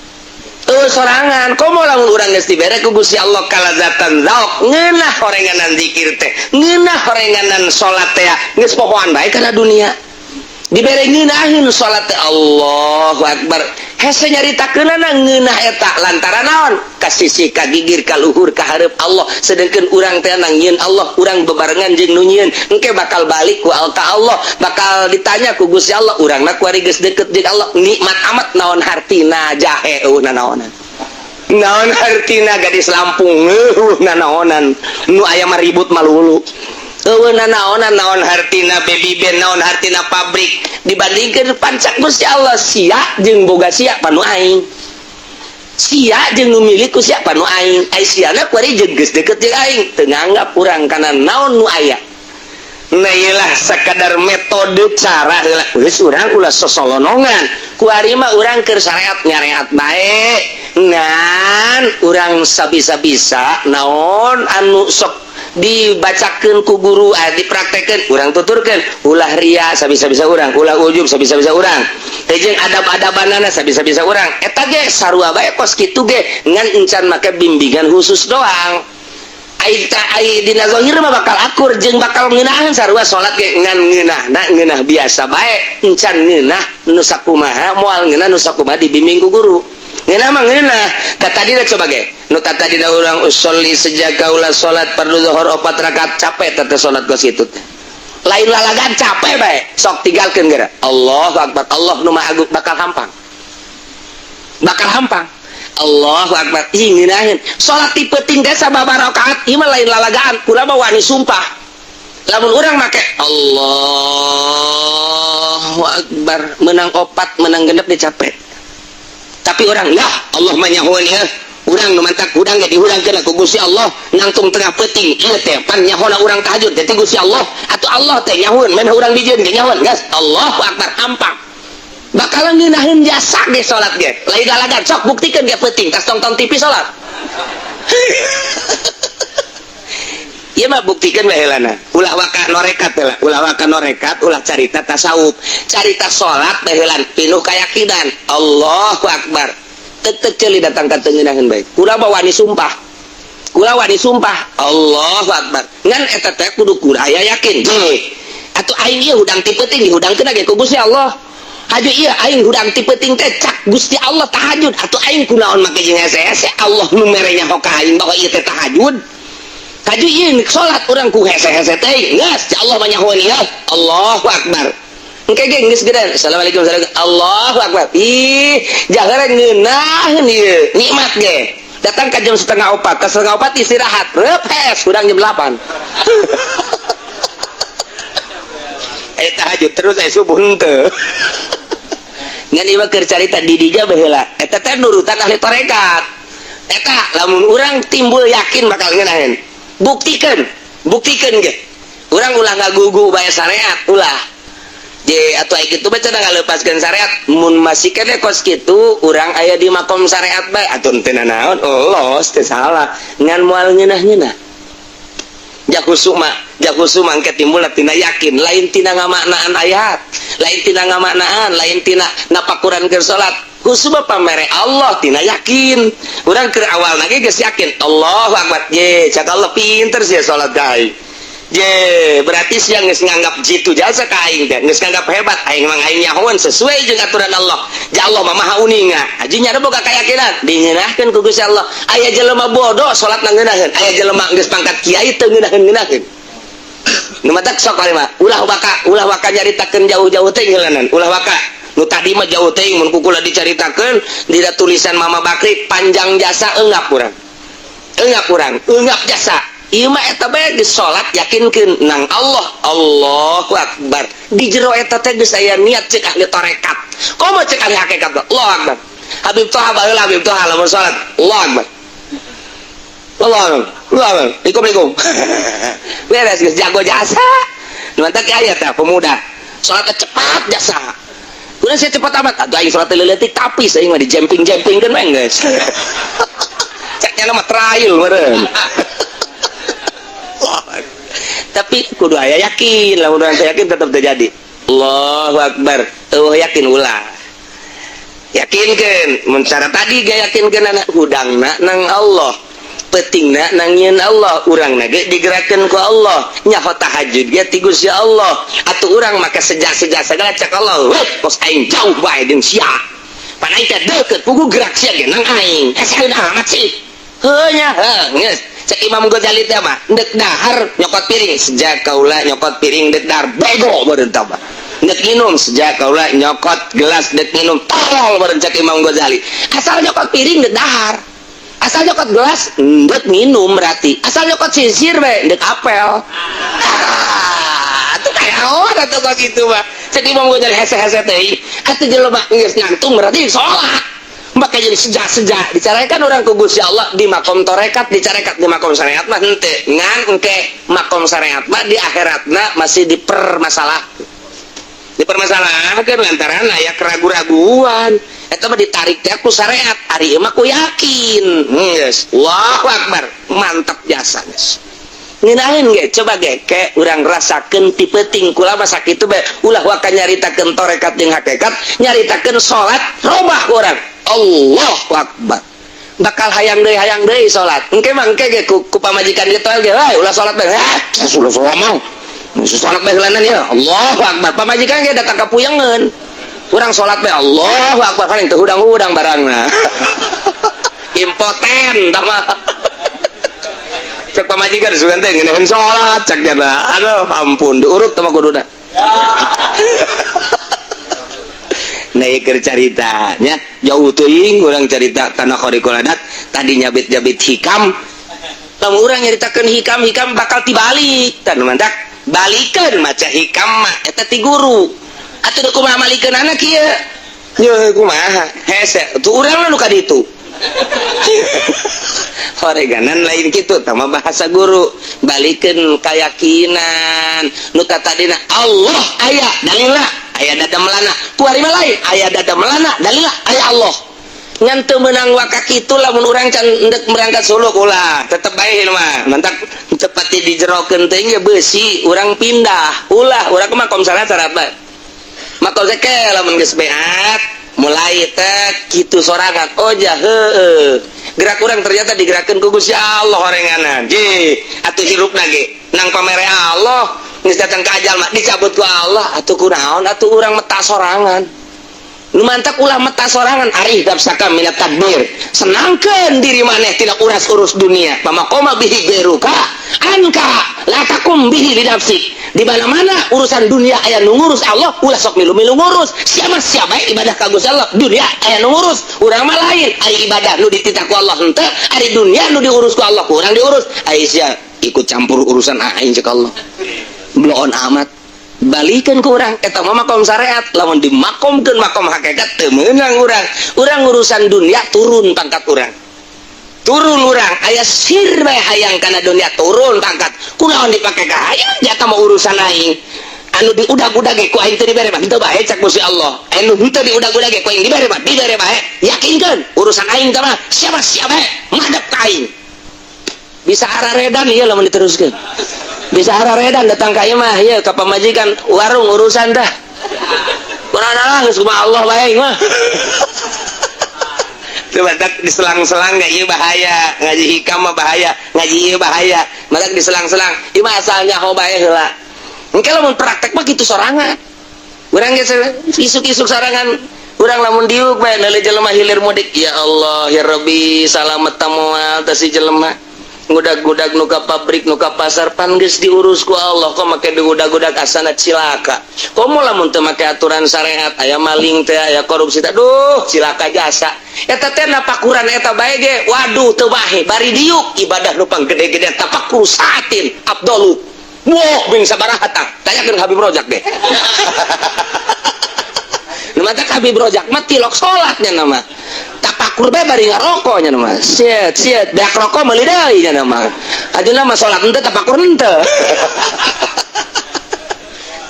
eueuh sorangan. Komo lamun urang geus dibere ku Gusti Allah kalazatan zauk, ngeunah horenganan zikir teh, ngeunah horenganan salat teh, geus pohoan bae kana dunia. Dibere ngeunaheun salat teh, Allahu akbar. Hese nyaritakeunana ngeunah eta lantaran naon? Ka sisi ka gigir ka luhur ka hareup Allah. Sedengkeun urang teh nangieun Allah, urang bebarengan jeung nu nyieun. Engke bakal balik ku ka Allah, bakal ditanya ku Gusti Allah, urangna kuari geus deket jeung Allah. Nikmat amat naon hartina jahe eueuh nanaonan. Naon hartina gadis Lampung eueuh nanaonan. Nu aya mah ribut malulu. Eueuh nanaonan naon hartina baby band naon hartina pabrik dibandingkeun pancak Gusti Allah sia jeung boga sia panu aing. Sia jeung nu milik ku sia panu aing. Ai siana kuari jeung geus deket jeung aing teu nganggap urang kana naon nu aya. Nah iyalah sakadar metode cara heula geus urang ulah sosolonongan. Kuari mah urang keur syariat nyareat bae. Ngan urang sabisa-bisa naon anu sok dibacakeun ku guru dipraktekeun urang tuturkeun ulah ria sabisa-bisa urang ulah ujub sabisa-bisa urang teh jeung adab-adabanana sabisa-bisa urang eta ge sarua bae kos kitu ge ngan encan make bimbingan khusus doang ai ta ai dina zahir mah bakal akur jeung bakal ngeunahan sarua salat ge ngan ngeunahna ngeunah biasa bae encan ngeunah nu sakumaha moal ngeunah nu sakumaha dibimbing ku guru ngeunah mah ngeunah ka tadina coba ge nu tadina urang usolli sejak kaula salat fardu zuhur 4 rakaat capek teh salat kos kitu teh lain lalagan capek bae sok tinggalkeun geura Allahu akbar Allah nu maha agung bakal hampang Allahu akbar ih ngeunaheun salat ti peuting teh sababaraha rakaat ieu mah lain lalagaan kula mah wani sumpah lamun urang make Allahu akbar menang 4 menang 6 deh capek tapi orang lah Allah mah nyahoeun ieu urang nu mantak hudang ge dihudangkeun ku Gusti Allah nangtung tengah peuting ieu teh pan nyahona urang tahajud teh ti Gusti Allah atuh Allah teh nyahoeun men urang dijieun ge nyahoeun geus Allahu akbar hampang bakalan ngeunaheun jasa ge salat ge lain lalagan sok buktikeun ge peuting tas tongton TV salat ieu mah buktikeun bae heulana ulah waka norekat heula ulah waka norekat ulah carita tasawuf carita salat bae heulan pinuh kayakinan Allahu akbar tek-tek ceuli datang ka teu ngeunaheun bae kula mah wani sumpah kula wani sumpah Allahu akbar ngan eta teh kudu kula aya yakin je atuh aing ieu hudang ti peuting dihudangkeun ge ku Gusti Allah haju ieu aing hudang ti peuting teh cak Gusti Allah tahajud atuh aing kunaon make jeung hese-hese Allah nu mere nyaho ka aing bahwa ieu teh tahajud kaju ieu salat urang ku hese-hese teh geus ya Allah mah nyahoeun ieu Allahu akbar engke ge geus gedan assalamualaikum Allahu akbar ih jahara ngeunaheun ieu nikmat ge datang ka jam 3:30 ka 3:30 istirahat repes urang jam 8 tahajud terus aya subuh henteu ngan ieu mah keur carita di dinya baheula eta teh nurutan ahli tarekat eta lamun urang timbul yakin bakal ngeunaheun buktikeun buktikeun ge urang ulah ngagugu bae syariat ulah je atuh aya kitu bae cenah ngaleupaskeun syariat mun masih keneh kos kitu urang aya di makom syariat bae atuh teu nanaon los teu salah ngan moal ngeunah-ngeunah jakusuma engke timbul tina yakin lain tina ngamaknaan ayat lain tina ngamaknaan lain tina napakuran keur salat husuma pamere Allah tina yakin urang keur awalna ge geus yakin Allahu akbar je cak Allah pinter sia salat ka aing je berarti sia geus nganggap jitu jasa ka aing teh geus nganggap hebat aing mah aing nyahoeun sesuai jeung aturan Allah ja Allah mah maha uninga haji nya boga kayakinan dingeunahkeun ku Gusti Allah aya jelema bodoh salat ngeunaheun aya jelema geus pangkat kiai teu ngeunaheun-ngeunaheun nu matak sok mah ulah waka nyaritakeun jauh-jauh teh heulanan ulah waka nu tadi mah jauh teh mun kukula dicaritakeun dina tulisan Mama Bakri panjang jasa eungap urang eungap jasa ieu mah eta bae geus salat yakinkeun nang Allah Allahu akbar di jero eta teh geus aya niat ceuk ahli tarekat komo ceuk ahli hakikat Allahu akbar Habib Toha baheula Habib Toha lamun salat Allahu akbar Allah akbar Assalamualaikum beres geus jago jasa nu mantak aya teh pemuda salat cepat jasa udah saya cepat amat atuh aing salat leutik tapi saya mah di jumping-jumpingkeun we geus ceknya mah trail meureun tapi kudu aya yakin lamun urang teu yakin tetep terjadi Allahu akbar eueuh yakin ulah yakinkeun mun cara tadi ge yakinkeun anak hudangna nang Allah peutingna nang nyieun Allah urangna ge digerakkeun ku Allah nyaho tahajud ge ti Gusti Allah atuh urang maka sejak-sejak sagala cek Allah kos aing jauh bae jeung sia Pan aing teh deukeut pugu gerak sia ge nang aing. Hese amat sih. Heuh nya, heuh geus. Cek Imam Ghazali teh mah, ndek dahar nyokot piring, sejak kaula nyokot piring ndek dahar bego beureun tah mah. Ndek minum sejak kaula nyokot gelas ndek minum tolol beureun cek Imam Ghazali. Asal nyokot piring ndek dahar. Asal nyokot gelas ndek minum berarti. Asal nyokot sisir bae ndek apel. Ah, atuh kayak naon atuh kok kitu mah. Cek Imam Ghazali hese-hese teh. Atuh jelema geus ngantung berarti salat. Maka jadi sejak-sejak dicarekan orang ku Gusti Allah di makom torekat, dicarekat di makom syariat mah henteu. Ngan engke makom syariat mah di akhiratna masih dipermasalah. Dipermasalahkan lantaran aya keragu-raguan. Eta mah ditarik teh ku syariat, ari ieu mah ku yakin. Geus. Allahu akbar, mantap jasa geus. Ngeunaheun ge, coba ge ke urang rasakeun ti peuting kula mah sakitu bae ulah waka nyaritakeun torekat jeung hakikat, nyaritakeun salat robah ku urang. Allahu akbar. Bakal hayang deui salat. Engke mah engke ge ku pamajikan ge toel ge, "Hei, ulah salat bae." Ah, ulah salat mah. Salat bae heulanan ya. Allahu akbar. Pamajikan ge datang ka puyengeun. Urang salat bae Allahu akbar paling teu hudang-hudang barangna. Impoten tah mah. Cek pamajikan sugan teh ngeunaheun salat cek jana. Aduh, ampun diurut teh mah kuduna. Nah, ieu caritanya jauh teuing urang carita kana khariqul adat tadi nyabit-nyabit hikam. Lamun urang nyaritakeun hikam-hikam bakal tibalik. Tah nu mantak balikeun maca hikam mah eta ti guru. Atuh kumaha malikeun anak kieu? Yeuh kumaha? Hese tuh urang nu ka ditu. Horeganan lain kitu tah mah bahasa guru. Balikeun kayakinan nu tadina Allah aya dalilna aya dada melana kuari mah lain aya dada melana dalilna aya Allah. Ngan teu meunang waka kitu lamun urang can endek berangkat suluk ulah tetep bae mah mantak tepati dijerokeun teh ge beusi urang pindah ulah urang mah makom salat syarat bae makom teh lamun geus beat mulai teh kitu sorangan oh ja heueuh gerak urang ternyata digerakkeun ku Gusti Allah horenganan je atuh hirupna ge nang pamere Allah geus datang ka ajal mah dicabut ku Allah atuh kunaon atuh urang meta sorangan nu mantak ulah meta sorangan arih dapsaka minat tadbir senangkeun diri maneh tina uras-urus dunia pamakoma bihi geruka anka la takum bihi lidafsik di mana-mana urusan dunia aya nu ngurus Allah ulah sok milu-milu ngurus siapa siapa ibadah ka Gusti Allah dunia aya nu ngurus urang mah lain ari ibadah nu dititah ku Allah henteu ari dunia nu diurus ku Allah kurang diurus ai sia ikut campur urusan aing cek Allah bloon amat balikan ke urang eta mah makom syariat lamun dimakomkeun makom hakikat teu meunang urang urang urusan dunia turun pangkat urang turun urang aya sir bae hayang kana dunia turun pangkat kunaon dipake ka hayang jata mah urusan aing anu diudag-udag ge ku aing teu dibere mah henteu bae cak Gusti Allah anu henteu diudag-udag ge ku aing dibere mah dibere bae yakinkeun urusan aing teh mah siapa siapa madep ka aing bisa araredan ieu lamun diteruskeun bisa araredan datang ka ieu mah ieu ka pamajikan warung urusan dah kunaon geus kumaha Allah bae mah coba tak diselang-selang gak ieu bahaya ngaji hikam mah bahaya ngaji ieu bahaya matak diselang-selang ieu mah asal nyaho bae heula engke lamun praktek mah kitu sorangan urang geus isuk-isuk sorangan urang lamun diuk bae leuleuh jelema hilir mudik ya Allah ya Rabbi salamet tamoal teh si jelema ngudag-gudag nu ka pabrik nu ka pasar pan geus diurus ku Allah kok make digudag-gudag asana cilaka komo lamun teu make aturan syariat aya maling teh aya korupsi teh duh cilaka jasa eta teh napakuran eta bae ge waduh teu bae bari diuk ibadah nu panggede-gede tapakur saatin abdolu wah bing sabaraha tah tanyakeun Habib Rojak deh nu mata Habib Rojak mah tilok salatnya nama tapakur bae bari ngarokok nya mah siet siet beak rokok meuli deui nya mah ajeuna mah salat henteu tapakur henteu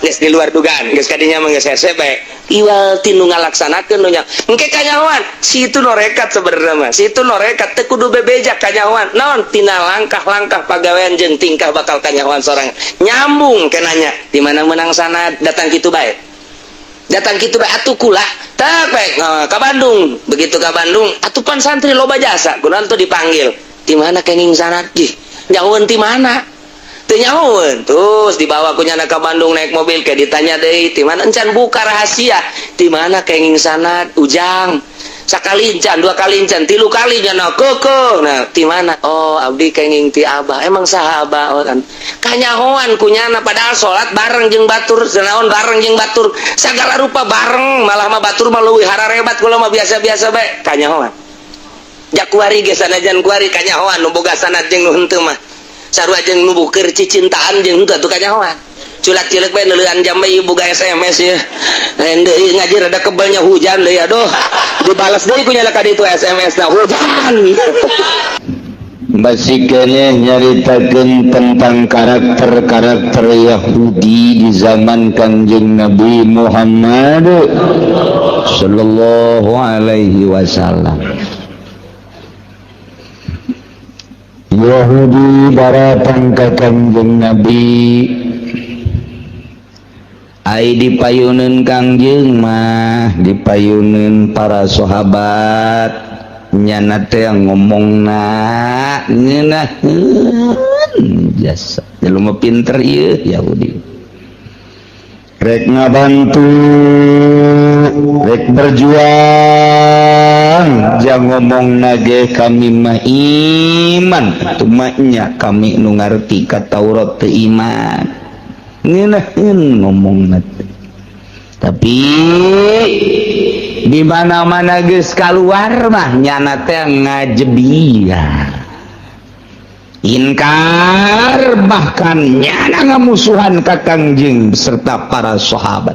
geus di luar dugaan geus kadinya mah geus hese bae iwal tinu ngalaksanakeun nu nya engke kanyahoan si itu norekat sebenarnya mah si itu norekat teu kudu bebeja kanyahoan naon tina langkah-langkah pagawean jeung tingkah bakal kanyahoan sorangan nyambung kenanya di mana menang sana datang kitu bae datang kitu bae atuh kula tah bae ka Bandung begitu ka Bandung atuh pan santri loba jasa kunaon tuh dipanggil di mana kenging sanad jih nyahoeun ti mana teu nyahoeun terus dibawa ku nyana ka Bandung naik mobil ke ditanya deui ti mana encan buka rahasia di mana kenging sanad ujang Sakali encan, dua kali encan, tilu kali nyana keke. Nah, ti mana? Oh, abdi kenging ti abah. Emang saha abah? Oh, kan. Kanyahoan ku nyana, padahal salat bareng jeung batur, naon bareng jeung batur, sagala rupa bareng, malah mah batur mah leuwih hararebat, kula mah biasa-biasa bae. Kanyahoan. Ja kuari ge sanajan kuari kanyahoan nu boga sanad jeung nu henteu mah. Sarua jeung nu keur cicintaan jeung henteu atuh kanyahoan. Culak-cileuk bae neuleuan jam bae, boga SMS ya. Lain deui ngaji rada kebelnya, hujan deui, aduh. Dibalas deui ku nyala ka ditu SMS na hujan. Masih keneh nyaritakeun tentang karakter-karakter Yahudi di zaman Kangjeng Nabi Muhammad sallallahu alaihi wasallam. Yahudi daratang ka Kangjeng Nabi, ai dipayuneun Kangjeng mah dipayuneun para sahabat, nyana teh ngomongna ngeunaheun jasa jelema pinter ieu Yahudi, rek ngabantu, rek berjuang, jang ngomong nage kami mah iman atuh mah nya kami nu ngarti ka Taurat teu iman, ngeunaheun ngomongna teh. Tapi di mana-mana geus kaluar mah nyana teh ngajebiar, inkar, bahkan nyana ngamusuhan ka Kangjeng beserta para sahabat.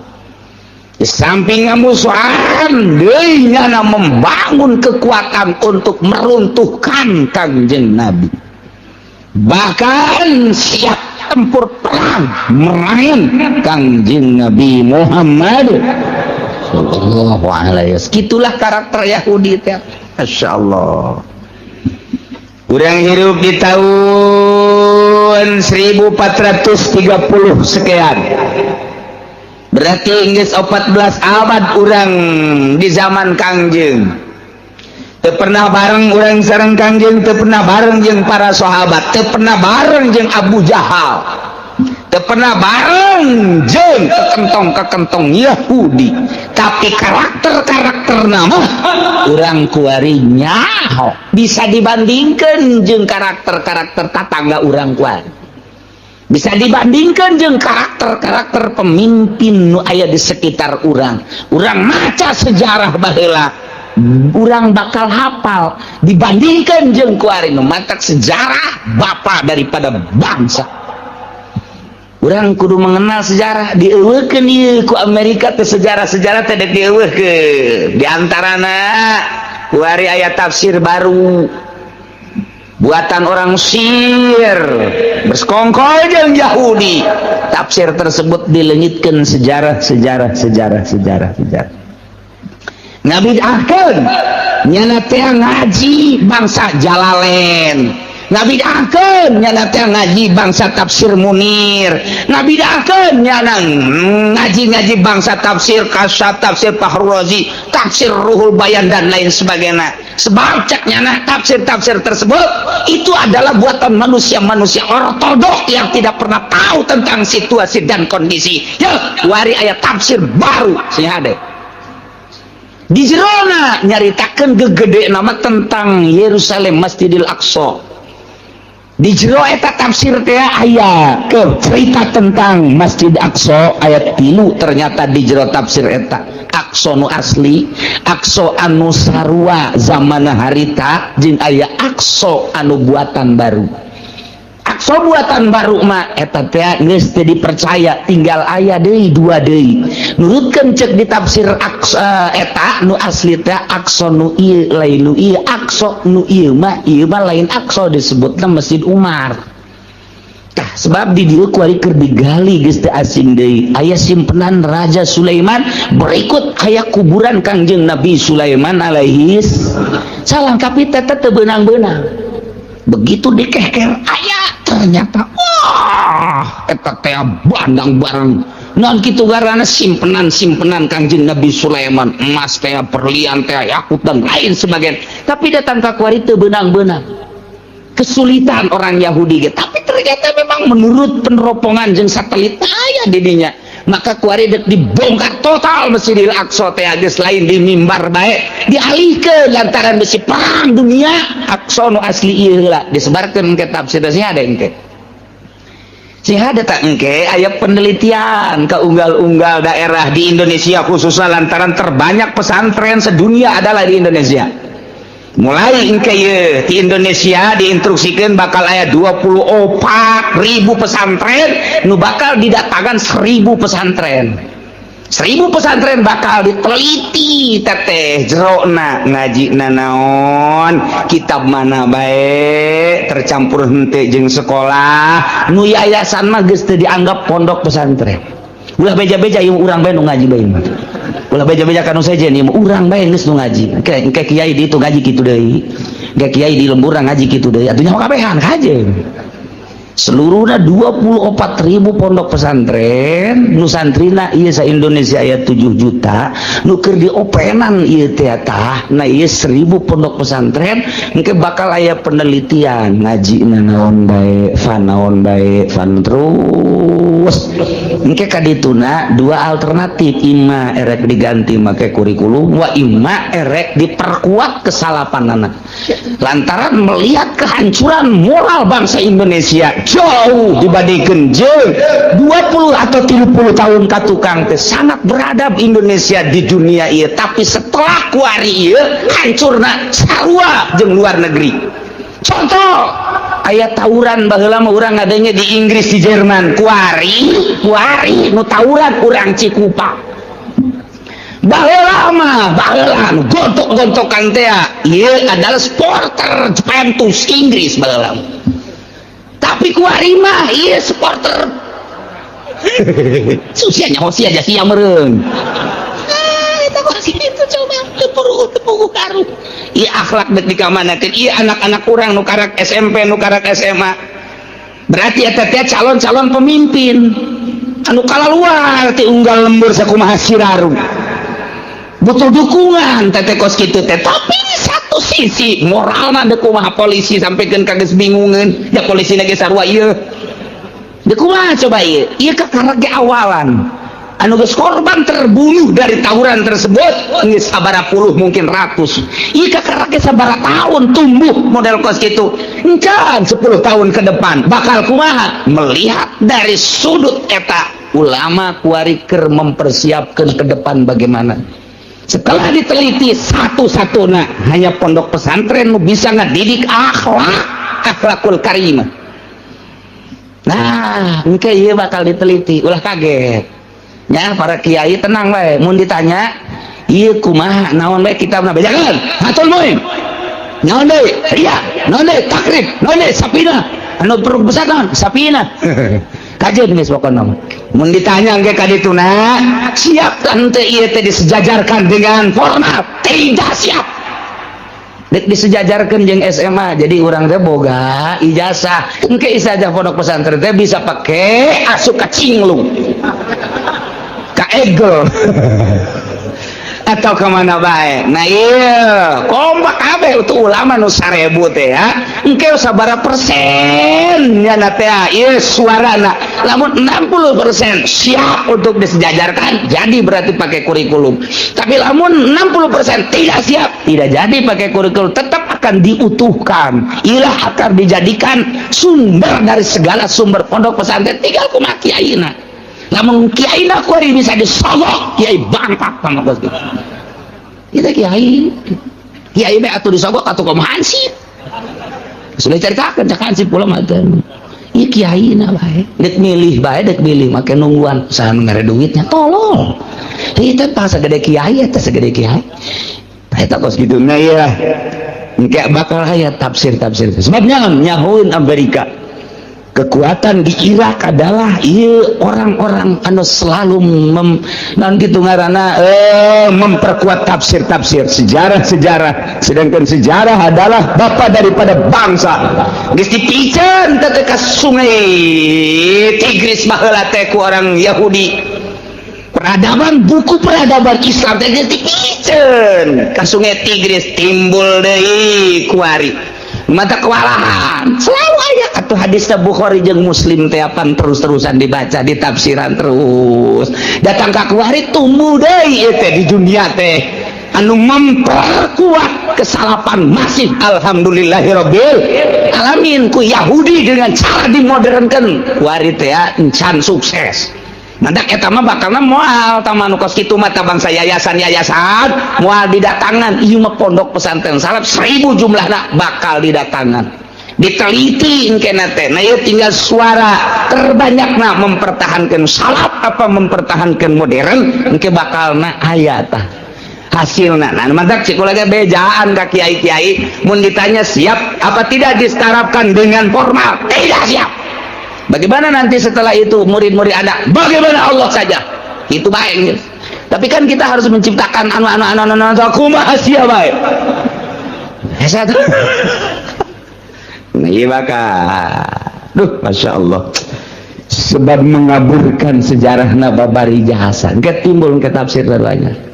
Di samping ngamusuhan deui, nyana membangun kekuatan untuk meruntuhkan Kangjeng Nabi, bahkan siap tempur perang meraih Kangjeng Nabi Muhammad sallallahu alaihi wasallam. Itulah karakter Yahudi teh. Masya Allah. Urang hirup di tahun 1430 sekian. Berarti geus 14 abad urang di zaman Kangjeng. Teu pernah bareng urang sareng Kangjeng, teu pernah bareng jeung para sahabat, teu pernah bareng jeung Abu Jahal, teu pernah bareng jeung kekentong-kekentong Yahudi. Tapi karakter-karakter nama urang kuari nyaho bisa dibandingkan jeung karakter-karakter tatangga urang kuari, bisa dibandingkan jeung karakter-karakter pemimpin nu aya di sekitar urang. Urang maca sejarah baheula, urang bakal hafal dibandingkan jeung kuari nu matak sejarah bapak daripada bangsa. Urang kudu mengenal sejarah. Dieuweuhkeun ieu ku Amerika teh, sejarah-sejarah teh dek dieuweuhkeun. Di antarana kuari aya tafsir baru buatan orang Mesir bersekongkol jeung Yahudi. Tafsir tersebut dileungitkeun sejarah, sejarah, sejarah, sejarah, sejarah, ngabidahkeun nyana teh ngaji bangsa Jalalain, ngabidahkeun nyana teh ngaji bangsa tafsir Munir, ngabidahkeun nyana ngaji-ngaji bangsa tafsir Kasyaf, tafsir Fahrul Razi, tafsir Ruhul Bayan, dan lain sebagainya. Sebab cek nyana tafsir-tafsir tersebut itu adalah buatan manusia-manusia ortodok yang tidak pernah tahu tentang situasi dan kondisi. Ya, wari aya tafsir baru sing hade. Di jerona nyaritakeun gegede nama tentang Yerusalem, Masjidil Aqsa. Di jero eta tafsir teh aya ke cerita tentang Masjid Aqsa ayat 3. Ternyata di jero tafsir eta Aqsa nu asli, Aqsa anu sarua zaman harita, jeung aya Aqsa anu buatan baru. Aqsa buatan baru mah eta teh geus teu dipercaya, tinggal aya deui dua deui. Nurutkeun cek di tafsir Aqsa eta nu asli teh Aqsa nu ieu lain nu ieu. Aqsa nu ieu mah lain Aqsa, disebutna Masjid Umar. Tah, sebab di dieu kuari keur digali geus teu asing deui, aya simpenan Raja Sulaiman, berikut aya kuburan Kangjeng Nabi Sulaiman alaihi salam, tapi teh teu beunang-beunang. Begitu dikeker aya ternyata, wah, eta teh bandang barang non kitu garana simpenan-simpenan Kangjeng Nabi Sulaiman, emas teh, berlian teh, yakut, dan lain sebagainya. Tapi datang ka kuari teu beunang-beunang, kesulitan orang Yahudi ge. Tapi ternyata memang menurut peneropongan jeung satelit aya di dinya. Maka kuari dek dibongkar total Masjidil Aqsa teh, geus lain di mimbar bae, dialihkeun lantaran besi perang dunia. Aqsa nu asli ieu heula disebarkeun ke tafsir sih ada engke. Sing ada tak engke aya penelitian ke unggal-unggal daerah di Indonesia, khususnya lantaran terbanyak pesantren sedunia adalah di Indonesia. Mulai engke ye di Indonesia diinstruksikan bakal aya 24 ribu pesantren, nu bakal didatangkan 1000 pesantren. 1000 pesantren bakal diteliti teteh jerona, ngaji naon, kitab mana bae, tercampur hente jeung sekolah. Nu yayasan mah geus teu dianggap pondok pesantren. Ulah beja-beja ieu, urang bae nu ngaji bae mah. Ulah beja-beja kanu sejen, ieu urang bae geus nu ngaji. Engke engke kiai di itu ngaji kitu deui, engke kiai di lemburan ngaji kitu deui, atuh nyaho kabehan kaje. Seluruhnya 24 ribu pondok pesantren, nu santrina ieu sa Indonesia aya 7 juta, nu keur diopenan ieu teh tah. Nah, ieu 1000 pondok pesantren engke bakal aya penelitian ngaji naon bae, fan naon bae, fan terus engke kadituna dua alternatif: imma erek diganti make kurikulum, wa imma erek diperkuat kesalapanana, lantaran melihat kehancuran moral bangsa Indonesia jauh dibandingkan jeung 20 atau 30 tahun ka tukang teh sangat beradab Indonesia di dunia ieu, tapi setelah kuari ieu hancurna sarua jeung luar negeri. Contoh, aya tawuran, baheula mah urang ngadenge di Inggris, di Jerman. Kuari kuari nu tawuran urang Cikupa. Baheula mah, baheula nu gontok-gontokan teh ieu adalah supporter Juventus Inggris baheula, tapi kuari mah ieu supporter susia nyaho sia sia meureun. Ah, eta kok kitu, coba teu perlu teu puguh karu ieu akhlak dek dikamanakeun. Ieu anak-anak urang nu karak SMP, nu karak SMA, berarti eta teh calon-calon pemimpin anu kalaluar ti unggal lembur sakumaha siraru, butuh dukungan teh kos kitu teh. Tapi di satu sisi moralna dek kumaha? Polisi sampaikan ka geus bingungeun ya, polisi ge sarua ieu. Dek kumaha coba ieu? Ieu kakara ge awalan anu geus korban terbunuh dari tawuran tersebut geus sabaraha puluh, mungkin ratus. Ieu kakara ge sabaraha tahun tumbuh model kos kitu, encan 10 tahun ke depan bakal kumaha? Melihat dari sudut eta, ulama kuari keur mempersiapkan ke depan bagaimana. Setelah diteliti satu-satunya hanya pondok pesantren nu bisa ngedidik akhlak, akhlakul karimah. Nah, engke ieu bakal diteliti, ulah kaget ya para kiai, tenang bae. Mun ditanya ieu kumaha, naon bae kitabna, bejakeun Fathul Muin, naon deui, iya, naon deui, Takrib, naon deui, Sapina, anu perlu besar naon, Sapina, kajeun geus pokona mah. Mun ditanya engke ka dituna, siap tante ieu teh disejajarkan dengan formal? Tidak siap. Dek disejajarkan jeung SMA, jadi urang teh boga ijazah, engke ijazah pondok pesantren teh bisa pake asup ka Cinglung, ka Egel, atau kemana bae. Nah, iya, kompak kabeh untuk ulama nu 1000 teh ya. Engke sabaraha persen nya teh ieu suarana? Lamun 60% siap untuk disejajarkan, jadi berarti pakai kurikulum. Tapi lamun 60% tidak siap, tidak jadi pakai kurikulum, tetap akan diutuhkan, ilah akan dijadikan sumber dari segala sumber pondok pesantren. Tinggal kumaha kiaina. Lamun kiai kuari bisa disogok, kiai bangpak sama kos gitu. Kita kiai kiai bae atuh disogok atuh kumaha hansip. Sudah ceritakan cak hansip pula mah teh. Ieu kiai na bae dek milih bae, dek milih make nungguan saha nu mere duitnya, tolol. Ieu teh pas sagede kiai, eta segede kiai eta kos kitu. Nah, iya, engke bakal aya tafsir-tafsir, sebabnya nyahuin Amerika kekuatan di Irak adalah iya orang-orang anu selalu mem, non gitu ngaranna memperkuat tafsir-tafsir sejarah-sejarah, sedangkan sejarah adalah bapak daripada bangsa. Geus dipiceun teh ka sungai Tigris baheula teh ku orang Yahudi peradaban, buku peradaban Islam teh geus dipiceun ka sungai Tigris, timbul deui kuari mata kewalahan selalu aya. Atau hadis Bukhari jeung Muslim teh apan terus-terusan dibaca, ditafsiran terus. Datang ka kuari tumbuh deui ieu teh di dunia teh anu memperkuat kesalapan masih alhamdulillahirabbil alamin ku Yahudi dengan cara dimodernkan kuari teh encan sukses. Mandak eta mah bakalna moal tah nu kos kitu mah bangsa yayasan-yayasan moal didatangan. Ieu mah pondok pesantren salaf 1000 jumlahna bakal didatangan, diteliti engkena teh. Nah, ieu tinggal suara terbanyakna mempertahankan salaf apa mempertahankan modern, engke bakalna aya tah hasilna. Nah, mantak cik lagi bejaan ka kiai-kiai mun ditanya siap apa tidak disetarapkan dengan formal, tidak siap. Bagaimana nanti setelah itu murid-murid Anda? Bagaimana Allah saja itu baik, tapi kan kita harus menciptakan anu anu anu anu anu kumaha sia bae. Satu. Nah, iya bakal. Duh, Masya Allah. Sebab mengaburkan sejarah babari jasa. Engke timbul ke tafsir banyak.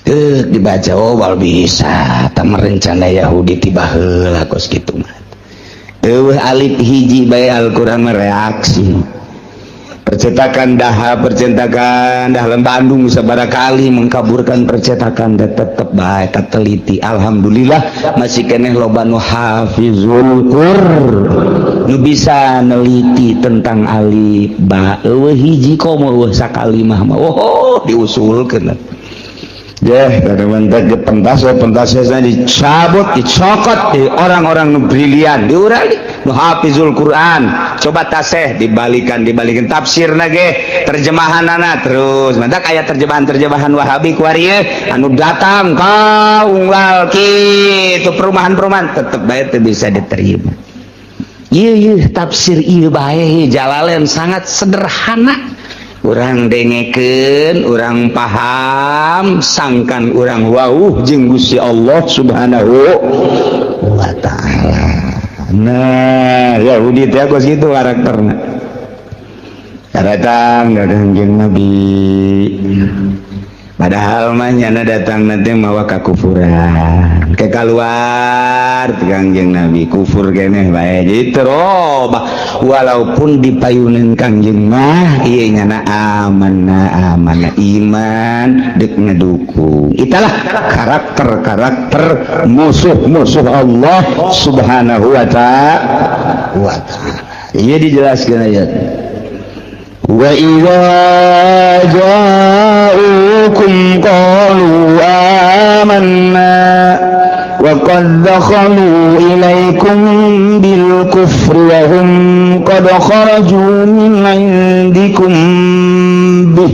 Tuh dibaca, oh wal bisa tak merencana Yahudi tiba heula kos kitu mah. Eueuh alif hiji bae Al-Qur'an mereaksi. Percetakan daha, percetakan dalam Bandung sabara kali mengkaburkan percetakan dan tetep bae teliti. Alhamdulillah masih keneh loba nu hafizul Qur nu bisa neliti tentang alif ba. Eueuh hiji komo eueuh sakalimah mah, oh diusulkeun. Deh, kadang pentas pentas dicabut, dicokot di orang-orang nu brilian, diurang nu hafizul Quran. Coba taseh dibalikan, dibalikan tafsir ge terjemahan anak terus. Mantak aya terjemahan-terjemahan Wahabi kuari anu datang ka unggal kitu perumahan-perumahan tetep bae teu bisa diterima. Iya iya tafsir ieu bae Jalalain sangat sederhana. Urang dengekeun, urang paham, sangkan urang wauh jeung Gusti Allah Subhanahu wa taala. Nah, Yahudi teh kos kitu karakterna. Datang ka Kanjeng Nabi. Padahal mah nyana datang nanti mawa kakufuran. Ke keluar Kangjeng Nabi kufur keneh bae. Jadi terobah walaupun dipayunin Kangjeng mah ieu nyana amanah amanah iman dek ngedukung. Itulah karakter-karakter musuh-musuh Allah Subhanahu wa ta'ala. Iya dijelaskan ayat. وإذا جاءوكم قالوا آمنا وقد دخلوا إليكم بالكفر وهم قد خرجوا من عندكم به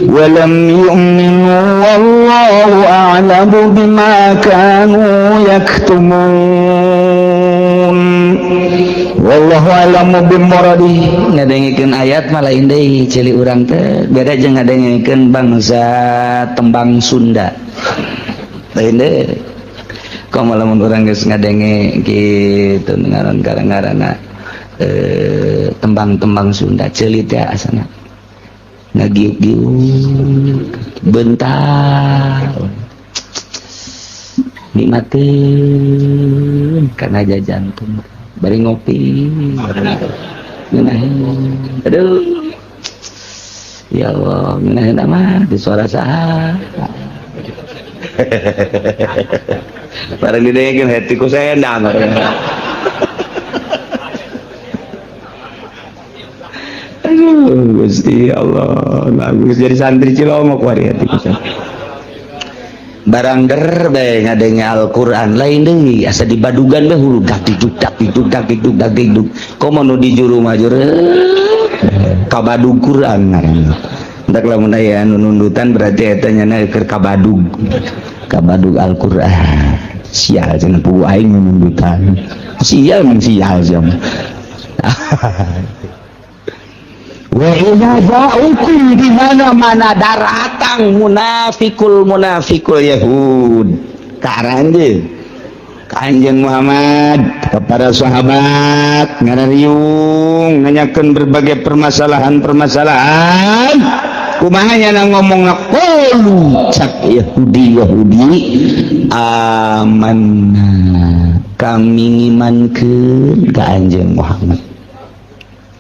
ولم يؤمنوا والله أعلم بما كانوا يكتمون wallahu a'lamu bimuradi. Ngadengikeun ayat mah lain deui ceuli urang teh, beda jeung ngadengikeun bangsa tembang Sunda, lain deui. Komo lamun urang geus ngadenge kitu ngaran ngaran tembang-tembang Sunda, ceuli teh asana ngagiuk-giuk bentar nikmatin karena aja jantung bari ngopi ngeunaheun. Aduh ya Allah, ngeunaheun amat di suara saha barang didengekeun hatiku sendang. Aduh Gusti Allah, bagus jadi santri cilongok wari hatiku saya. Barang der bae ngadenge Al-Qur'an lain deui asa dibadugan bae hulu dak diduk dak diduk dak diduk dak diduk. Komo nu di juru mah juru kabadug Qur'an ngaranna. Entak lamun aya anu nundutan berarti eta nyana keur kabadug. Kabadug Al-Qur'an. Sial cenah pugu aing nundutan. Sial mun sial sia. Wa idza ja'ukum di mana-mana daratang munafikul munafikul Yahud ka aranjeun ka Kanjeng Muhammad kepada sahabat ngarariung nanyakeun berbagai permasalahan-permasalahan. Kumaha nya ngomong? Qalu, cak Yahudi Yahudi, amanna, kami ngimankeun ka Anjeun Muhammad.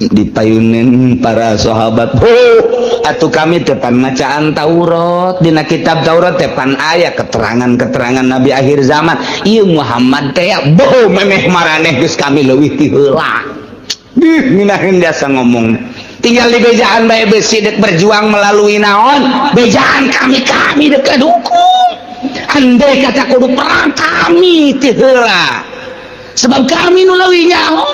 Dipayunin para sahabat, oh atuh kami tepan macaan Taurat, dina kitab Taurat tepan aya keterangan-keterangan nabi akhir zaman, ieu Muhammad teh. Boh, memeh maraneh geus kami leuwih ti heula. Ih, ngeunaheun biasa ngomong, tinggal di bejaan bae besi dek berjuang melalui naon bejaan kami, kami dek dukung. Andai kata kudu perang, kami ti heula, sebab kami nu leuwih nyaho.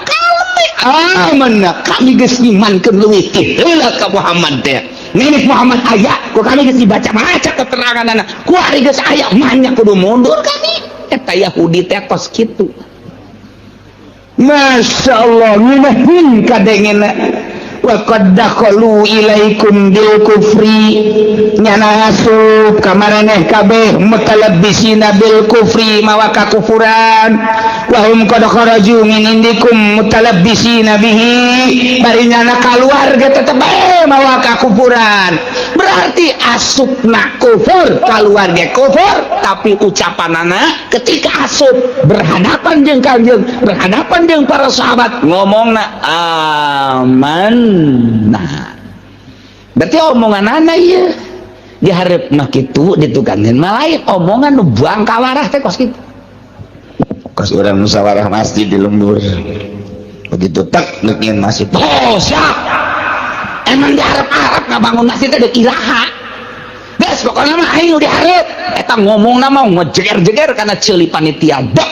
Kami amanna, kami geus ngimankeun leuwih ti heula ka Muhammad teh. Nenek Muhammad aya ku kami geus dibaca-baca keteranganna, kuari geus aya manya kudu mundur kami. Eta Yahudi teh kos kitu. Masya Allah, ngeunaheun kadengena. Wa qad dakhalu ilaikum bil kufri, nyana asup ka maraneh kabeh, mutalabbisina bil kufri, mawa kakufuran, wa hum qad kharaju min indikum mutalabbisina bihi, bari nyana kaluar ge tetep bae mawa kakufuran. Berarti asupna kufur, kaluar ge kufur, tapi ucapanana ketika asup berhadapan jeung Kanjeng, berhadapan jeung para sahabat, ngomongna aman. Nah, berarti omongan anak ya diharap mah kitu, ditukangin mah lain. Omongan nu buang kawarah teh kos kitu, kos urang musyawarah masjid di lembur. Begitu tak nekin masjid, oh siap. Emang diharap-harap ngabangun masjid teh dek iraha? Geus, pokoknya mah aing nu diharap eta. Ngomongna mah ngejeger-jeger karena ceuli panitia dek.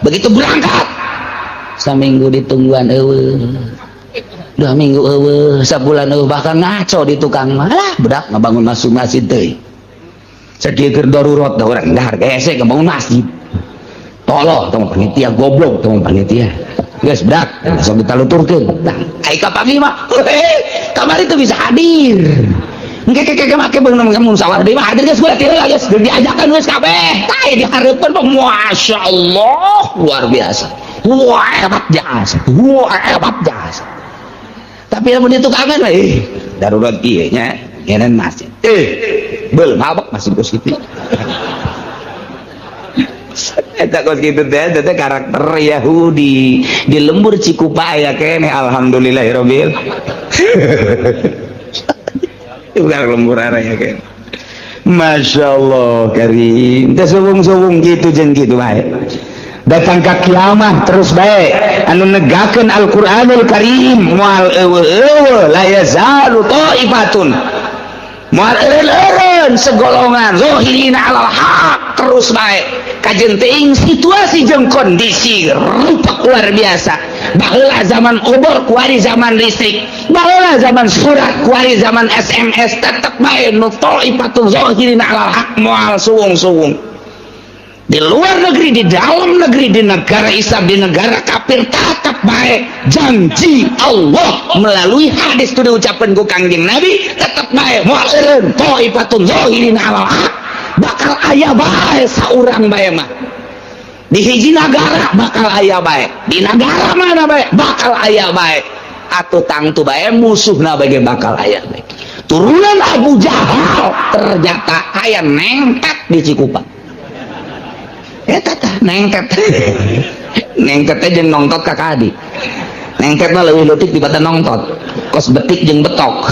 Begitu berangkat, saminggu ditungguan eueuh, 2 minggu eueuh, sabulan eueuh, bahkan ngaco di tukang mah lah. Bedak ngabangun masuk masjid teh sakieu keur darurat da urang dahar hese ngabangun masjid. Tolong tong panitia, goblok tong panitia. Geus bedak langsung kita luturkeun. Nah, ai kapanggih mah, heh, kamari teu bisa hadir. Engke ke ke make beunang musyawarah deui mah hadir. Geus gua teu geus diajakan geus kabeh. Tah, dihareupeun mah Masya Allah, luar biasa. Wah, hebat jasa. Wah, hebat jasa. Tapi lamun ditukangan mah, eh, darurat ieu nya ngenan masjid. Eh, beul mabok masih kos kitu. Eta kos kitu teh, teh karakter Yahudi di lembur Cikupa aya keneh, alhamdulillahirabbil. Bukan lembur araya keneh. Masya Allah karim. Teh suwung-suwung gitu jeung kitu bae. Datang ka kiamat terus bae anu negakeun Al-Qur'anul Karim moal eueuh-eueuh. La yazalu ta'ifatun, moal eureun-eureun segolongan, zahirina alal haq, terus bae kajen teuing situasi jeung kondisi rupak luar biasa. Baheula zaman obor, kuari zaman listrik, baheula zaman surat, kuari zaman SMS, tetep bae nu ta'ifatun zahirina alal haq moal suwung-suwung. Di luar negeri, di dalam negeri, di negara Islam, di negara kafir, tetap baik janji Allah melalui hadis itu diucapkan ku Kangjeng Nabi, tetap baik moal eureun thaifatun zahirin alal haq. Bakal aya bae saurang bae mah di hiji nagara, bakal aya bae di nagara mana bae, bakal aya bae atuh tangtu bae musuhna bae bakal aya bae. Turunan Abu Jahal ternyata aya nengket di Cikupa. Eta tah nengket, nengket teh jeung nongtot ka adi. Nengket mah leuwih leutik dibatan nongtot, kos betik jeung betok.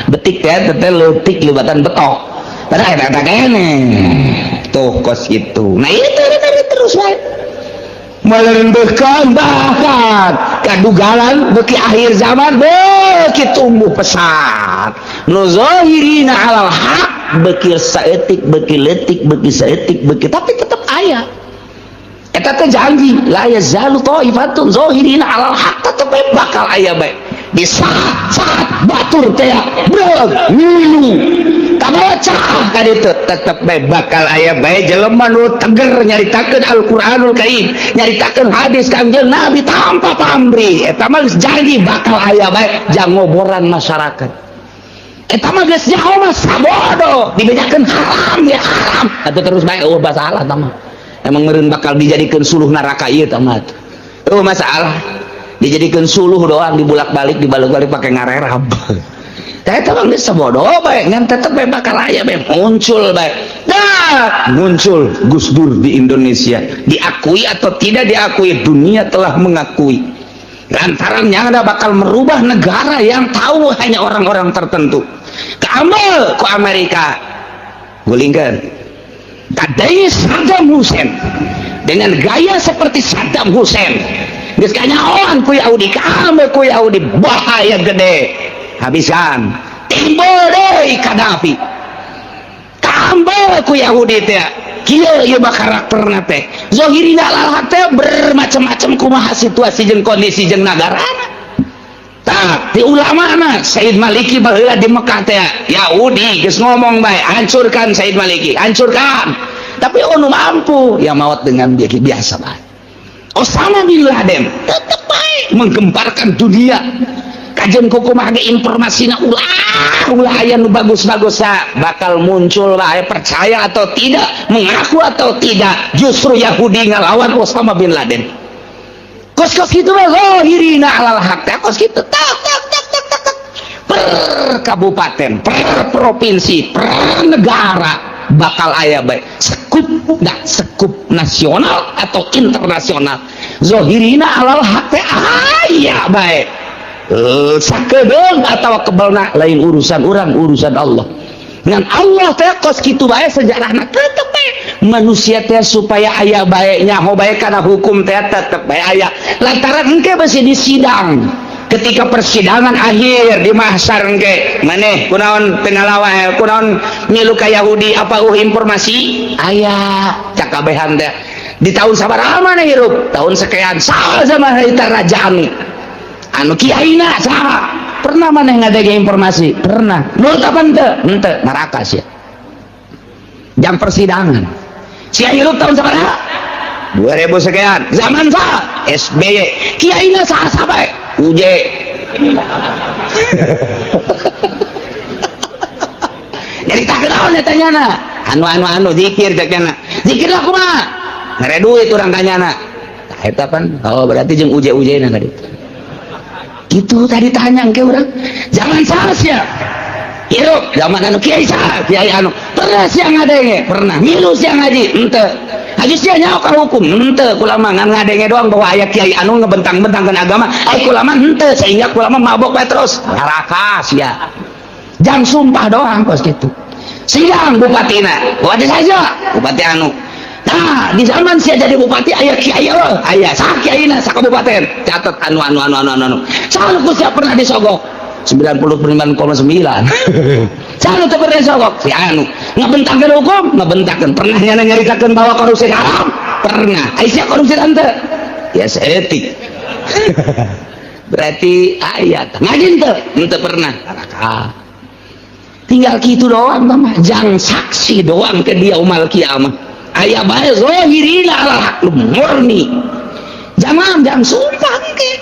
Betik teh teh leutik libatan betok, padahal eta eta kene tuh kos gitu. Nah, itu terus bae melendekan, bahkan kadugalan beki akhir zaman beki tumbuh pesat nu zahirina alal haq, beki saeutik, beki leutik, beki saeutik, beki, tapi tetap aya. Eta teh janji la yazalu thaifatun zahirina alal haq, tetep bae bakal aya bae di saat-saat batur teh breg ngilu kabawa cah ka ditu, tetep bae bakal aya bae jelema nu teger nyaritakeun Al-Qur'anul Karim, nyaritakeun hadis Kangjeng Nabi tanpa pamrih. Eta mah geus janji bakal aya bae jang ngoboran masyarakat. Eta mah geus nyaho mah sabodo dibejakeun haram ya haram atuh, terus bae eueuh masalah. Tah mah emang meureun bakal dijadikeun suluh neraka ieu tah mah. Eueuh masalah, dijadikeun suluh doang, dibulak-balik, dibalik-balik pakai ngarerab. Tah, eta mah geus sabodo bae, ngan tetep bae bakal aya bae, muncul bae. Dah muncul Gus Dur di Indonesia, diakui atau tidak diakui, dunia telah mengakui, lantaran yang ada bakal merubah negara yang tahu hanya orang-orang tertentu. Kaamel ku Amerika, gulingkan. Kadai Saddam Hussein dengan gaya seperti Saddam Hussein geus kanyahoan ku Yahudi, kaamel ku Yahudi, bahaya gede, habisan. Timbul deui Gaddafi, kaamel ku Yahudi teh. Kieu ieu mah karakterna teh, zahirina alal teh bermacam-macam, kumaha situasi jeung kondisi jeung nagarana. Tah, di ulama na Said Maliki baheula di Mekah teh, Yahudi geus ngomong bae, "Hancurkan Said Maliki, hancurkan." Tapi onu mampu ya, maut dengan biasa bae. Osama bin Laden tetep bae menggemparkan dunia. Kajian kumaha ge informasina, ulah ulah aya nu bagus-bagus bakal muncul bae, percaya atau tidak, mengaku atau tidak, justru Yahudi ngalawan Osama bin Laden. Kos-kos gitu mah zahirina alal haq teh kos gitu, tak tak tak tak tak tak, per kabupaten, per provinsi, per negara bakal aya bae sekup, nggak sekup nasional atau internasional, zahirina alal haq teh aya bae. Sakedeung atau kebelna lain urusan orang, urusan Allah. Dengan Allah teh kos kitu bae sejarahna, tetep bae manusia teh supaya aya bae, nyaho bae kana hukum teh tetep bae aya, lantaran engke besi di sidang, ketika persidangan akhir di mahsyar engke, maneh kunaon teu ngalawan, kunaon milu ka Yahudi, apa informasi aya cakabehan teh, di tahun sabaraha maneh hirup, tahun sekian, saha sama eta raja anu anu kiaina saha, pernah maneh ngadege informasi, pernah nurut apa henteu, henteu, neraka sia. Jam persidangan, sia hirup tahun sabaraha, 2000 sekian, zaman saha, SBY, kiaina saha, saha, UJ. Jadi tak kenal eta nyana anu anu anu zikir, cek nyana zikir lah, kumaha mere duit urang ka nyana. Tah, eta pan, oh, berarti jeung UJ UJ na tadi gitu. Tadi tanya ke urang, zaman saha sia hirup, zaman anu kiai saha, kiai anu, pernah sia ngadenge, pernah milu sia ngaji, henteu, haji sia nyaho ka hukum, henteu, kula mah ngan ngadenge doang bahwa aya kiai anu ngebentang-bentangkeun agama, ai kula mah henteu, sehingga kula mah mabok bae terus, neraka sia, jangan sumpah doang. Kos gitu sidang bupatina, bupati saja, bupati anu. Nah, di zaman sia jadi bupati aya kiai, oh, aya saha kiaina sakabupaten, catat anu anu anu anu anu anu. Saha ku sia pernah disogok? 99,9. Saha nu teu pernah disogok? Si anu. Ngabentangkeun hukum, ngabentangkeun. Pernah nyana nyaritakeun bahwa korupsi haram? Pernah. Ai sia korupsi henteu? Ya seetik. Berarti ayat ngaji henteu? Henteu pernah. Neraka. Tinggal gitu doang mah, jangan saksi doang ke dia umal kiamah. Aya bae zahirina ala haq murni. Jangan jangan sumpah ke.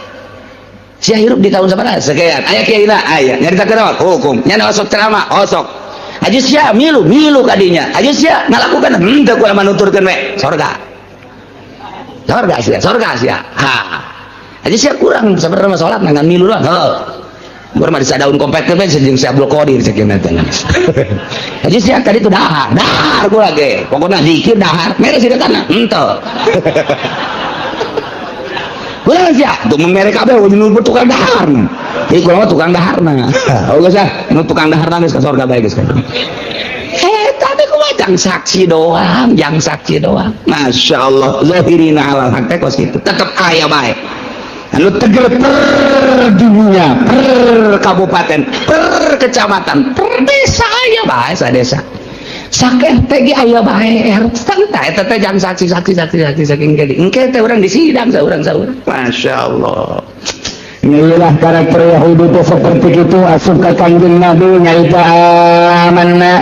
Sia hirup di tahun sabaraha? Sekian. Aya kiaina, aya. Nyaritakeun naon? Hukum. Nya osok ceramah, osok. Aja sia milu, milu kadinya. Aja sia ngalakukan henteu, kula mah nuturkeun we. Sorga. Sorga sia, sorga sia. Ha. Aja sia kurang sabarna mah salat ngan milu doang. Heuh. Gua mah daun kompet teh jeung si Abdul Qadir cek teh. Aja sia tadi tuh dahar, dahar gua lagi. Pokoknya zikir dahar, mere sih tanah. Henteu. Ulah sia, tuh mere kabeh nu tukang dahar. Ieu kula mah tukang daharna. Oh geus ah, nu tukang daharna geus ka surga bae geus. Eta teh kumaha, jang saksi doang, jang saksi doang. Masya Allah, zahirina alal haq teh kos kitu. Tetep aya bae. Anu teger per dunia, per kabupaten, per kecamatan, per desa aya bae, sa desa. Sakeh teh ge aya bae RT tah, eta teh jang saksi saksi saksi saksi saking gede. Engke teh urang di sidang saurang saurang. Masya Allah. Inilah karakter Yahudi itu seperti itu, asup ka Kangjeng Nabi nyarita amanna,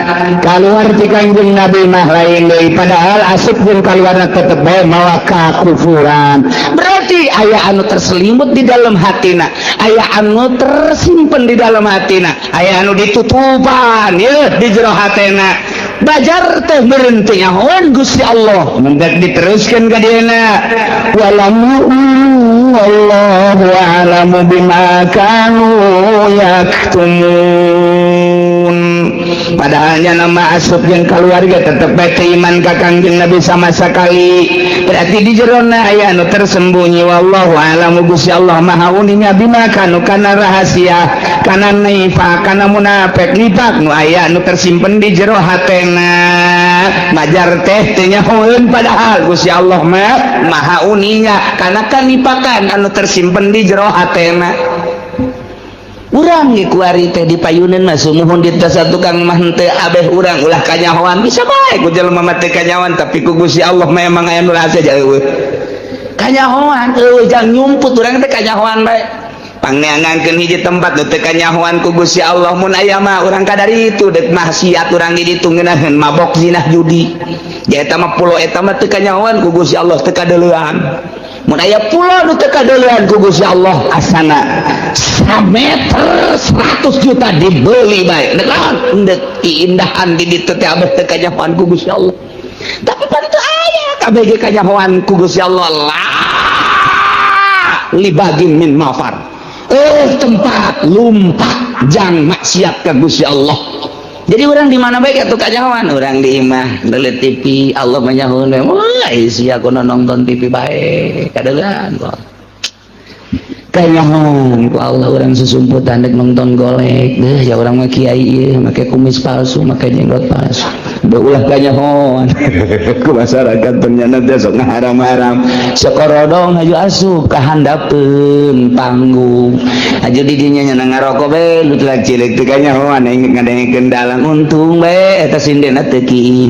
keluar ti Kangjeng Nabi mah lain deui, padahal asup jeung kaluarna tetep bae mawa kakufuran. Berarti aya anu terselimut di dalam hatina, aya anu tersimpan di dalam hatina, aya anu ditutupan ya di jero hatena. Bajar teh meureun teh nyahoan Gusti Allah. Mendak diteruskan ka dieuna walam yu'minu. Wallahu a'lamu bima kanu yaktumun. Padahalnya nama asup yang keluarga tetep bae iman ka Kangjeng Nabi sama sekali. Berarti di jerona aya anu tersembunyi. Wallahu a'lamu, Gusti Allah Maha uninga, bima kanu kana rahasia, kana nifaq, kana munafik, nifak nu aya nu tersimpen di jero hatena. Majar teh teu nyahoeun, padahal Gusti Allah mah Maha uninga kana kanipakan anu tersimpen di jero hatena. Urang ge kuari teh dipayuneun mah sumuhun di tas tukang mah henteu abeh urang ulah kanyahoan. Bisa bae ku jelema mah teu kanyahoan, tapi ku Gusti Allah mah emang aya nu rahasia eueuh kanyahoan, eueuh jang nyumput. Urang teh kanyahoan bae, pangneangankeun hiji tempat nu teu kanyahoan ku Gusti Allah. Mun aya mah urang kadari itu deuk maksiat urang di ditu ngeunaheun mabok, zina, judi. Ja eta mah pulo, eta mah teu kanyahoan ku Gusti Allah, teu kadeulean. Mun aya pulo nu teu kadeulean ku Gusti Allah, asana sameter 100 juta dibeli bae. Dek naon? Dek keindahan di ditu teh abeh teu kanyahoan ku Gusti Allah. Tapi pan teu aya, kabeh ge kanyahoan ku Gusti Allah. La libagin min mafar, tempat lumpat jang maksiat ka Gusti Allah. Jadi orang di mana baik atuh kanyahoan. Orang di imah ndeuleu TV, Allah manyahoeun, wah sia kudu nonton TV bae, kadeulean kok kanyahoan ku Allah. Urang susumputan dek nonton golek deh ya, urang mah kiai ieu make kumis palsu, make jenggot palsu. Udah ulah kanyahoan ku masyarakat, ternyata teh sok ngaharam-haram. Sokorodong haju asup ka handapeun panggung, haju di dinya nya ngarokok bae, lu telah cilik teu kanyahoan aing ngadengekeun dalang. Untung bae eta sindena teu ki,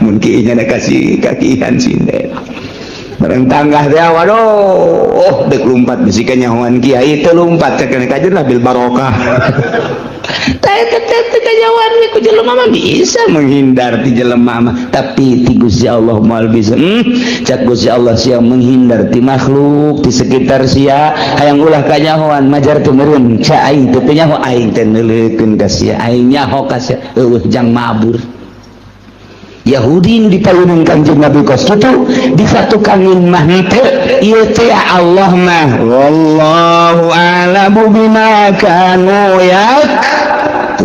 mun ki nya kasih kakihan sinden bareng tanggah teh. Waduh, oh dek lumpat bisi kanyahoan kiai, teu lumpat cek kajen lah bil barokah. Teh teh teh kanyahoan ku jelema mah, bisa menghindar ti jelema mah, tapi ti Gusti Allah moal bisa. Cak Gusti Allah, sia menghindar ti makhluk di sekitar sia, hayang ulah kanyahoan, majar teu meureun ca aing teu nyaho, aing teh neuleukeun ka sia, aing nyaho ka sia, eueuh jang mabur. Yahudi nu dipayunan Kangjeng Nabi kos kitu, disatukanin mah henteu. Ieu teh Allah mah wallahu a'lamu bima kanu yaktumun.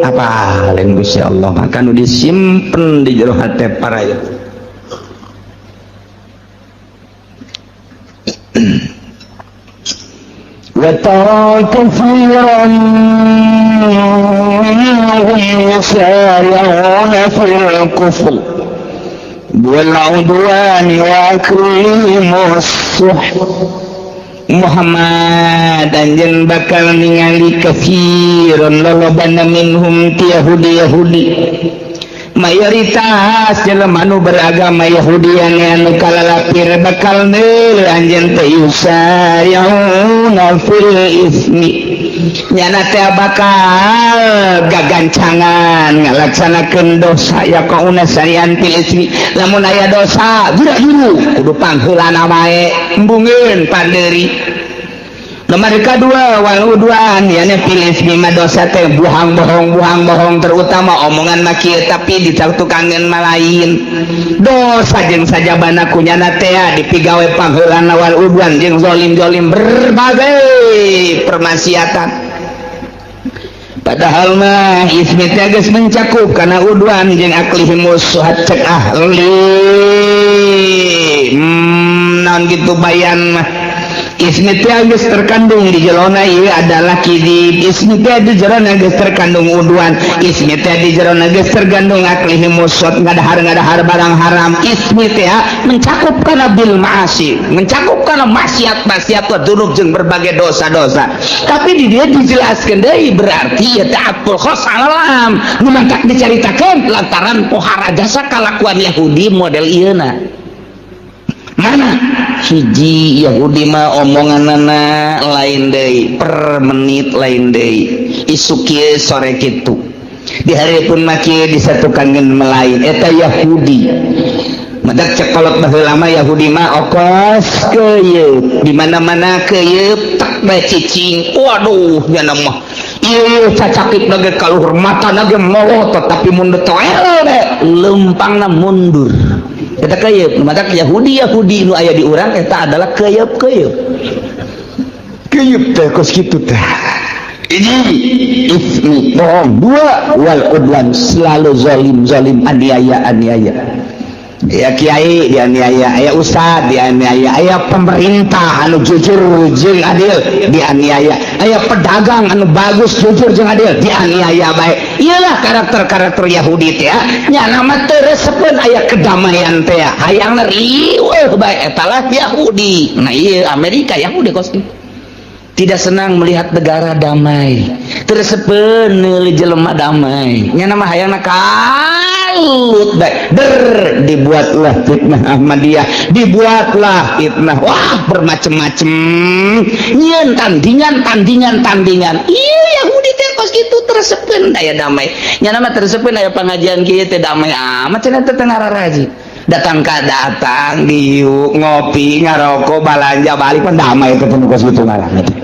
Apa lain Gusti Allah maka nu disimpen di jero hate para Yahudi. وترى كثيرا منهم يسارعون في الكفر والعدوان وأكلهم السحت. Muhammad, anjeun bakal ningali katsiran lolobana minhum ti Yahudi. Yahudi mayoritas jelema anu beragama Yahudi anu kalalapir bakal neul anjeun teh yusari'una fil ismi, nyana teh bakal gagancangan ngalaksanakeun dosa. Yaqauna sarian fil ismi, lamun aya dosa geura juru kudu pangheulana bae, embungeun pandeuri. Nomor kedua wal udwan, yani fil ismi mah dosa teh buhang bohong, buhang bohong, terutama omongan mah kieu tapi ditukangeun mah lain. Dosa jeung sajabana kunyana teh dipigawe pangheulana. Wal udwan jeung zalim-zalim, berbagai permaksiatan. Padahal mah ismi teh geus mencakup kana udwan jeung aklihimus suhat. Cek ahli naon gitu bayan mah, ismi teh geus terkandung di jerona ieu adalah kidib, ismi teh di jerona geus terkandung udwan, ismi teh di jerona geus terkandung aklihimus suhat, ngadahar-ngadahar barang haram. Ismi teh mencakup kana bil ma'asi, mencakup kana maksiat-maksiat wa dzunub jeung berbagai dosa-dosa. Tapi di dia dijelaskeun deui, berarti ya ta'atul khos alam nu mantak dicaritakeun lantaran pohara jasa kalakuan Yahudi model ieu. Mana hiji Yahudi mah omonganana lain deui, per menit lain deui, isuk kieu sore kitu, di hari pun mah kieu, disatukan melain. Eta Yahudi madak cek kolot baheula mah, Yahudi mah okos keuyeup di mana-mana, keuyeup tak bae cicing. Waduh, nya mah ieu cacakip ge kaluhur, matana ge molotot, tapi mun toel lempangna mundur. Eta keyeup, nu matak Yahudi Yahudi nu aya di urang eta adalah keyeup-keyeup. Keyeup teh kos kitu teh. Ini ismi bohong, dua wal udwan, selalu zalim zalim, aniaya aniaya. Ya kiai dianiaya, aya ustad dianiaya, aya pemerintah anu jujur jeung adil dianiaya, aya pedagang anu bagus jujur jeung adil dianiaya bae. Iyalah karakter-karakter Yahudi teh nya, nama teu resepeun aya kedamaian teh, hayangna riweuh bae. Eta lah Yahudi. Nah, ieu Amerika Yahudi kos kitu, tidak senang melihat negara damai, teu resepeun meuli jelema damai, nya nama hayangna kalut bae. Der dibuatlah fitnah Ahmadiyah, dibuatlah fitnah, wah, bermacam-macam, nyieun tandingan tandingan tandingan. Iya, Yahudi teh kos kitu, teu resepeun aya damai, nya nama teu resepeun aya pengajian kieu teh. Damai amat cenah teh, ngararaji datang ka datang diuk ngopi ngarokok balanja balik pan damai teh kos kitu ngaranna teh.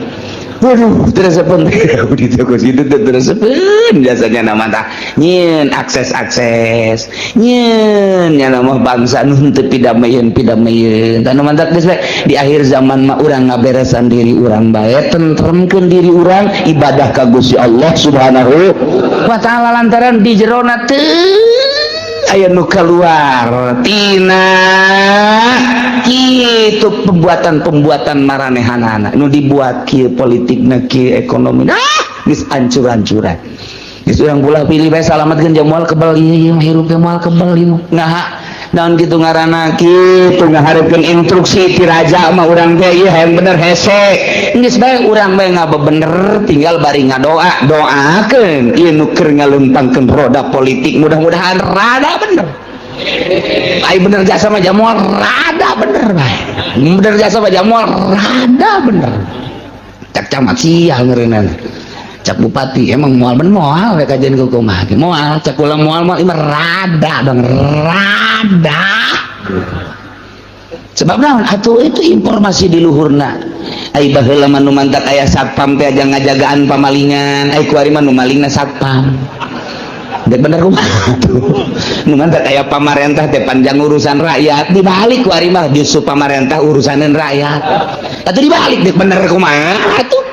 Waduh, terus pun di toko situ terus pun biasanya nama tah nyieun akses-akses nyieun nya nama bangsa nu teu pidamayeun pidamayeun. Tah, nu mantak geus bae di akhir zaman mah urang ngaberesan diri urang bae, tentremkeun diri urang, ibadah ka Gusti Allah Subhanahu wa Taala, lantaran di jerona teu aya nu keluar tina kitu pembuatan-pembuatan maranehanana nu dibuat kieu politikna, kieu ekonomi. Ah, geus ancur-ancuran, geus urang pulah pilih bae, salamatkeun jam moal kebal ieu, ieu hirup teh moal kebal ieu. Nah, naon kitu ngaranna, kitu ngaharepkeun instruksi ti raja mah urang teh ieu hayang bener hese. Geus bae urang bae ngabebener, tinggal bari ngadoa, doakeun ieu nu keur ngalempangkeun roda politik, mudah-mudahan rada bener. Ai bener jasa mah jamual rada bener bae, bener jasa mah jamual rada bener. Cak camat sial ngeureunana, cak bupati emang moal bener, moal we kajian kumaha moal, cak ulang moal moal imah rada dong, rada. Sebab naon atuh, itu informasi di luhurna. Ai baheula mah nu mantak aya satpam teh aja ngajagaan pamalingan, ai kuari mah nu malingna satpam. Dek bener kumaha tuh? Nu mantak aya pamarentah teh panjang urusan rakyat, dibalik kuari mah justru pamarentah urusaneun rakyat. Atuh dibalik, dek bener kumaha atuh?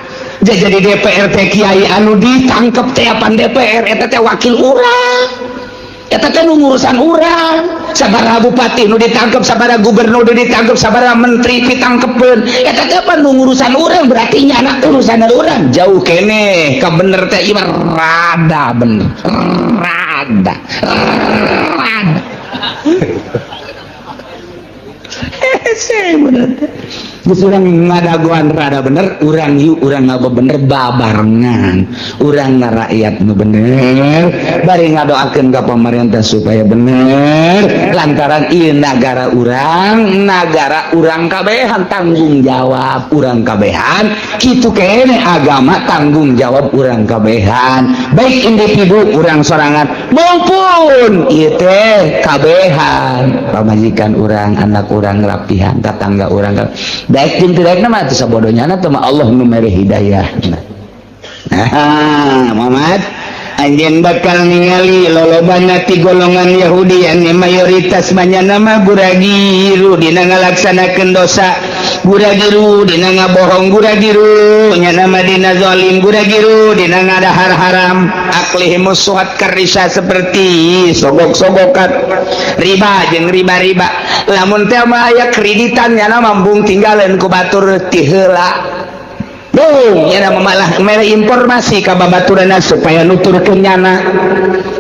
Jadi DPR teh kiai anu ditangkep teh apan DPR eta teh wakil urang, eta teh nu ngurusan urang. Sabaraha bupati nu ditangkep, sabaraha gubernur nu ditangkep, sabaraha menteri pitangkepeun, eta teh pan nu ngurusan urang, berarti nyana urusan urang jauh keneh ka bener teh. Ieu rada bener, rada rada hese bener teh. Geus urang ngadagoan rada bener, urang yuk urang bener babarengan, urang rakyat nu bener bari ngadoakeun ka pemerintah supaya bener, lantaran ieu nagara urang, nagara urang kabehan, tanggung jawab urang kabehan. Kitu kene agama tanggung jawab urang kabehan, baik individu urang sorangan maupun ieu teh kabehan, pamajikan urang, anak urang, rapihan tetangga urang. Baik jeung teu daek mah teu sabodonya teh mah, Allah nu mere hidayah. Nah, Muhammad, anjeun bakal ningali lolobana ti golongan Yahudi anu mayoritas banyakna mah guragiru dina ngalaksanakeun dosa, guragiru dina ngabohong, guragiru nya nama dina zalim, guragiru dina ngadahar haram. Aklihimus suhat karisa, seperti sogok-sogokan, riba jeung riba-riba. Lamun teh mah aya kreditan, nya mambung tinggalan ku batur ti heula. Bung, ya malah mere informasi ka babaturanna supaya nuturkeun nyana.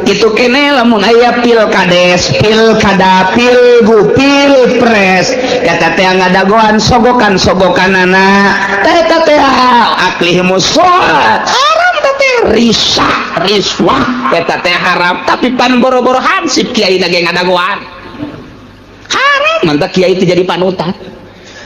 Kitu kene lamun aya pilkades, pilkada, pilgu, pilpres, eta teh ngadagoan sogokan-sogokanana. Teh eta teh aklihimus haram teh, risa, riswah eta teh haram, tapi pan boro-boro hansip kiai ge ngadagoan. Haram, mantak kiai teh jadi panutan.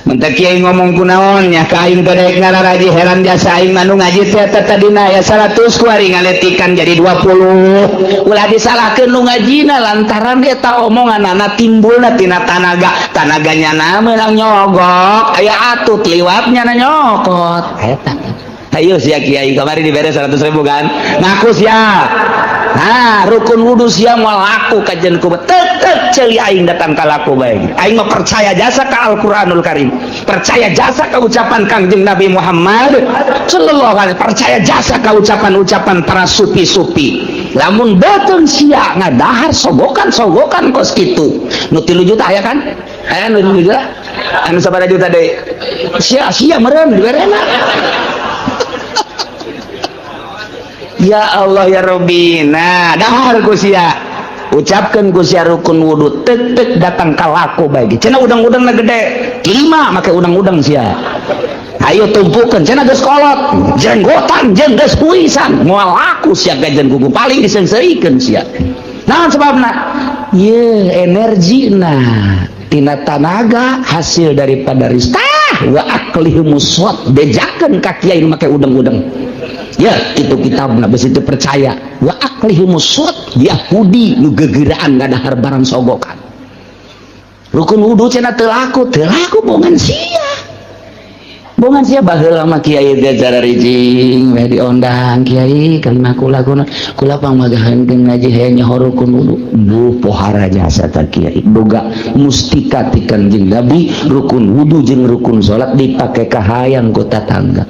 Mentak kiai ngomong kunaon nya ka aing teh daek ngararaji, heran jasa aing mah nu ngaji teh eta tadina ya 100, kuari ngaletikan jadi 20. Ulah disalahkeun nu ngajina, lantaran eta omonganana timbulna tina tanaga, tanaganya na meunang nyogok, aya atut liwatnya na nyokot eta. Ayo sia kiai, kamari dibere 100 ribu kan, ngaku sia. Nah, rukun wudu sia moal laku kajen ku tetep ceuli aing datang ka laku bae. Aing mah percaya jasa ka Al-Qur'anul Karim. Percaya jasa ka ucapan Kangjeng Nabi Muhammad sallallahu alaihi, percaya jasa ka ucapan-ucapan para sufi-sufi. Lamun beuteung sia ngadahar sogokan-sogokan kos kitu. Nu 3 juta aya kan? Aya nu 3 juta? Anu sabaraha juta deui? Sia-sia meureun diberena. Ya Allah ya Rabbi. Nah, dahar ku sia. Ucapkeun ku sia rukun wudu tek-tek datang ka laku bae. Cenah udang-udangna gede. 5 make udang-udang sia. Ayo tumpukeun cenah geus kolot, jenggotan jeung geus puisan. Moal laku sia gajen kuku paling diseungseurikeun sia. Naon sebabna? Ye energina tina tanaga hasil daripada ristah wa aklihimus bejakeun ka kiai nu make udang-udang. Ya itu kitabna besi itu percaya wa aklihimus Yahudi nu gegeraan ngadahar barang sogokan. Rukun wudu cenah teu laku bongan sia. Bongan sia baheula mah kiai teh cara rijing we diondang kiai kalimah kula kula pangmagahankeun ngaji hayang nyaho rukun wudu. Buh pohara jasa ta kiai boga mustika ti Kangjeng Nabi rukun wudu jeung rukun salat dipake kahayang ku tatangga.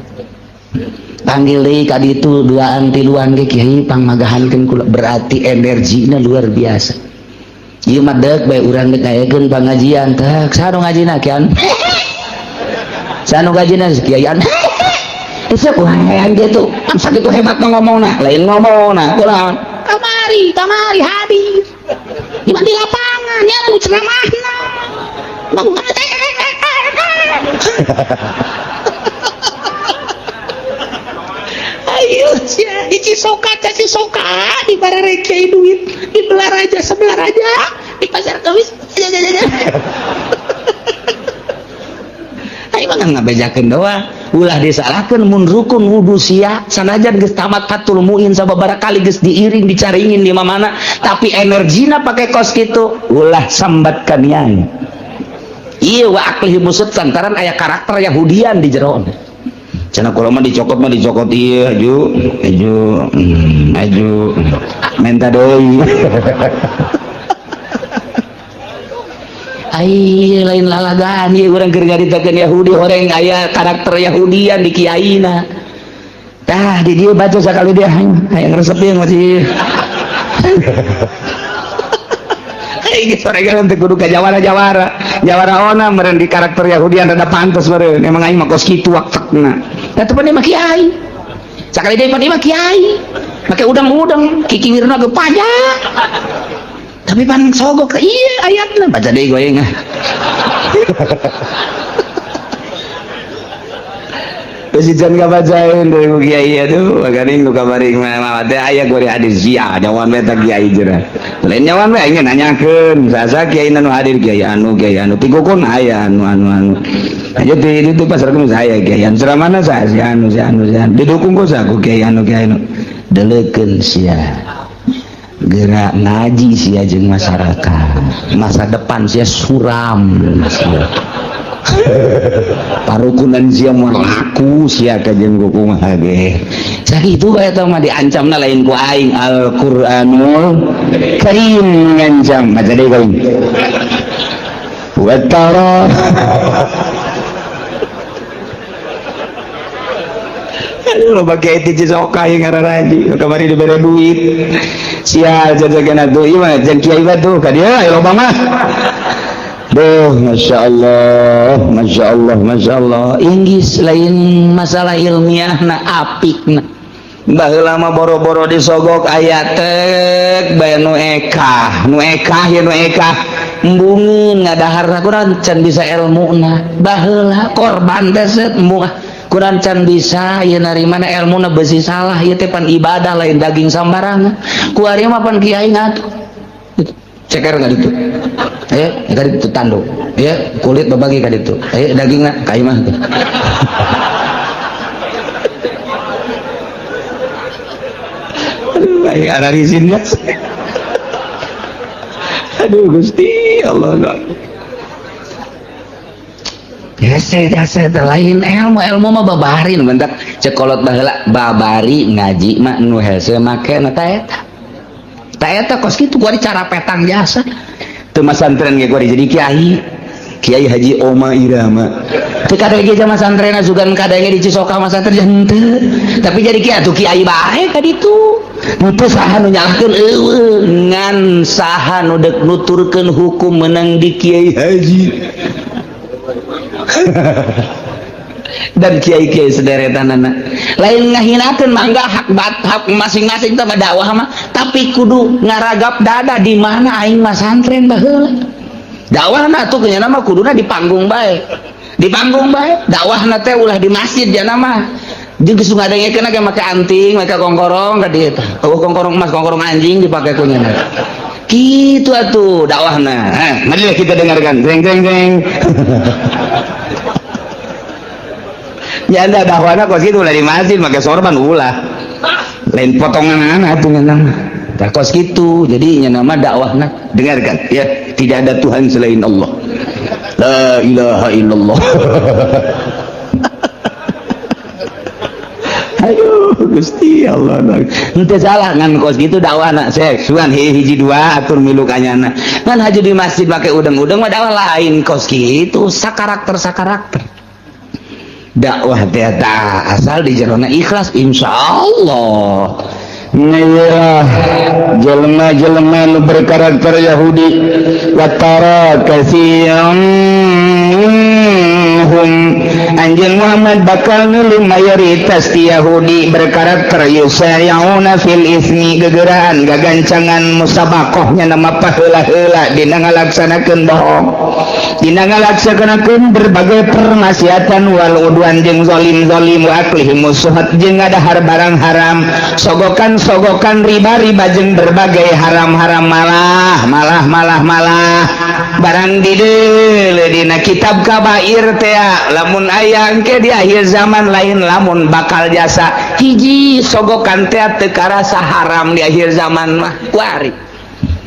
Panggil deui ka ditu duaan tiluan ge kiai pangmagahankeun kula, berarti energina luar biasa. Ieu mah deuk bae urang deuk ngayakeun pangajian teh saha nu ngajina kian? Saha nu ngajina kiaian? Esuk hayang kitu. Kan sakitu hebat ngomongna, lain ngomongna kunaon? Kamari, kamari hadir. Di di lapangan nya nu ceramahna. Ayo sia di Cisoka, Cisoka di barere kiai duit, di Belaraja sebelah raja, di Pasar Kamis. Ayo mah ngabejakeun doang, ulah disalahkeun mun rukun wudu sia sanajan geus tamat Fathul Muin sababaraha kali geus diiring dicaringin di mana-mana, tapi energina pake kos kitu ulah sambat kanian. Ieu wa aklihi musud lantaran aya karakter Yahudian di jero. Cenah kula mah dicokot ieu aju aju aju menta deui. Ai lain lalagaan ieu urang keur ngaritakeun Yahudi horeng aya karakter Yahudian di kiaina. Tah di dieu baca sakali dia hayang resep ieu masih. Ai geus soregan teh kudu ka jawara-jawara. Jawara ona meureun di karakter Yahudian rada pantes meureun. Emang aing mah kos kitu waktekna. Da teu mah kiai. Sakali deui mah kiai. Make udang-udang kikiwirna ge pajak. Tapi pan sogok iya ayatna baca deui goyeng. Geus ijan kabacaeun deui ku kiai aduh maganing nu kamari mah teh aya gore hadis sia nyawan we teh kiai jera. Lain nyawan we aing nanyakeun sasa kiai nu hadir kiai anu tikukun aya anu anu anu. Aja di itu pasar kemis aya kiai anu ceramahna saha si anu si anu si anu didukung ku saha ku kiai anu deleukeun sia. Gerak ngaji sia jeung masyarakat masa depan sia suram sia. Parukunan sia moal laku sia ka jeung kumaha ge sakitu bae eta mah diancamna lain ku aing Al-Qur'anul Karim ngancam baca deui kaing wa tara. Aduh loba kiai ti Cisoka ieu ngararaji kamari dibere duit sia jajagan atuh ieu mah jeung kiai batu ka dieu aya loba mah. Duh masyaallah masyaallah masyaallah inggis lain masalah ilmiahna apikna. Baheula mah boro-boro disogok aya tek bae nu ekah ye nu ekah embungeun ngadaharna kurang can bisa elmuna baheula korban teh seut embung kurang can bisa ieu narimana elmuna beusi salah ieu teh pan ibadah lain daging sambarangan ku ari mah pan kiai ngatuh ceker ka ditu aya ka ditu tanduk ya kulit babagi ka ditu aya dagingna ka imah teh. Aduh ai ararisin nya. Aduh Gusti Allah. Hese lain ilmu ilmu mah babarin bentak cekolot baheula babari ngaji mah nu hese make na ta eta. Tah eta kos kitu kuari cara petang jasa. Teu masantren ge kuari jadi kiai. Kiai Haji Oma Irama. Teu kadenge zaman santrena sugan kadenge di Cisoka masantren henteu. Tapi jadi kiai atuh kiai bae ka ditu. Henteu saha nu nyalahkeun eueuh ngan saha nu deuk nuturkeun hukum meunang di Kiai Haji. Dan kiai-kiai sederetanana lain ngahinakeun mangga hak hak masing-masing teh dakwah mah, tapi kudu ngaragap dada di mana aing mah santren baheula. Dakwahna atuh nya mah kuduna di panggung bae. Di panggung bae dakwahna teh ulah di masjid jana mah. Jeung geus ngadengekeun ge make anting, make kongkorong ka dieu teh. Oh kongkorong emas, kongkorong anjing dipake ku nya. Kitu atuh dakwahna. Nah, marilah kita dengarkan. Jeng jeng jeng. Ya anda dakwahna kos kitu ulah di masjid make sorban ulah. Lain potongan anak atuh nya mah. Tah kos kitu. Jadi nya nama dakwahna dengarkan ya, tidak ada Tuhan selain Allah. La ilaha illallah. Ayo Gusti Allah. Henteu salah ngan kos kitu dakwahna sek sugan hiji dua atur milu kanyana. Ngan haji di masjid make udeng-udeng mah dakwah lain kos kitu, sakarakter-sakarakter. Dakwah teh asal di jerona ikhlas insyaallah. Ngelah jelema-jelema nu berkarakter Yahudi watara kasiyan hum anjeun Muhammad bakal nulung mayoritas ti Yahudi berkarakter yusayuna fil ismi gegeraan gagancangan musabaqahnya nama paheula-heula dina ngalaksanakeun bohong dina ngalaksanakeun berbagai permaksiatan wal udwan jeung zalim-zalim wa aklihim suhat jeung ngadahar barang haram sogokan-sogokan riba-riba jeung berbagai haram-haram malah malah malah malah barang dideuleu dina kitab kabair teh lamun aya engke di akhir zaman lain lamun bakal jasa hiji sogokan teh teu karasa haram di akhir zaman mah kuari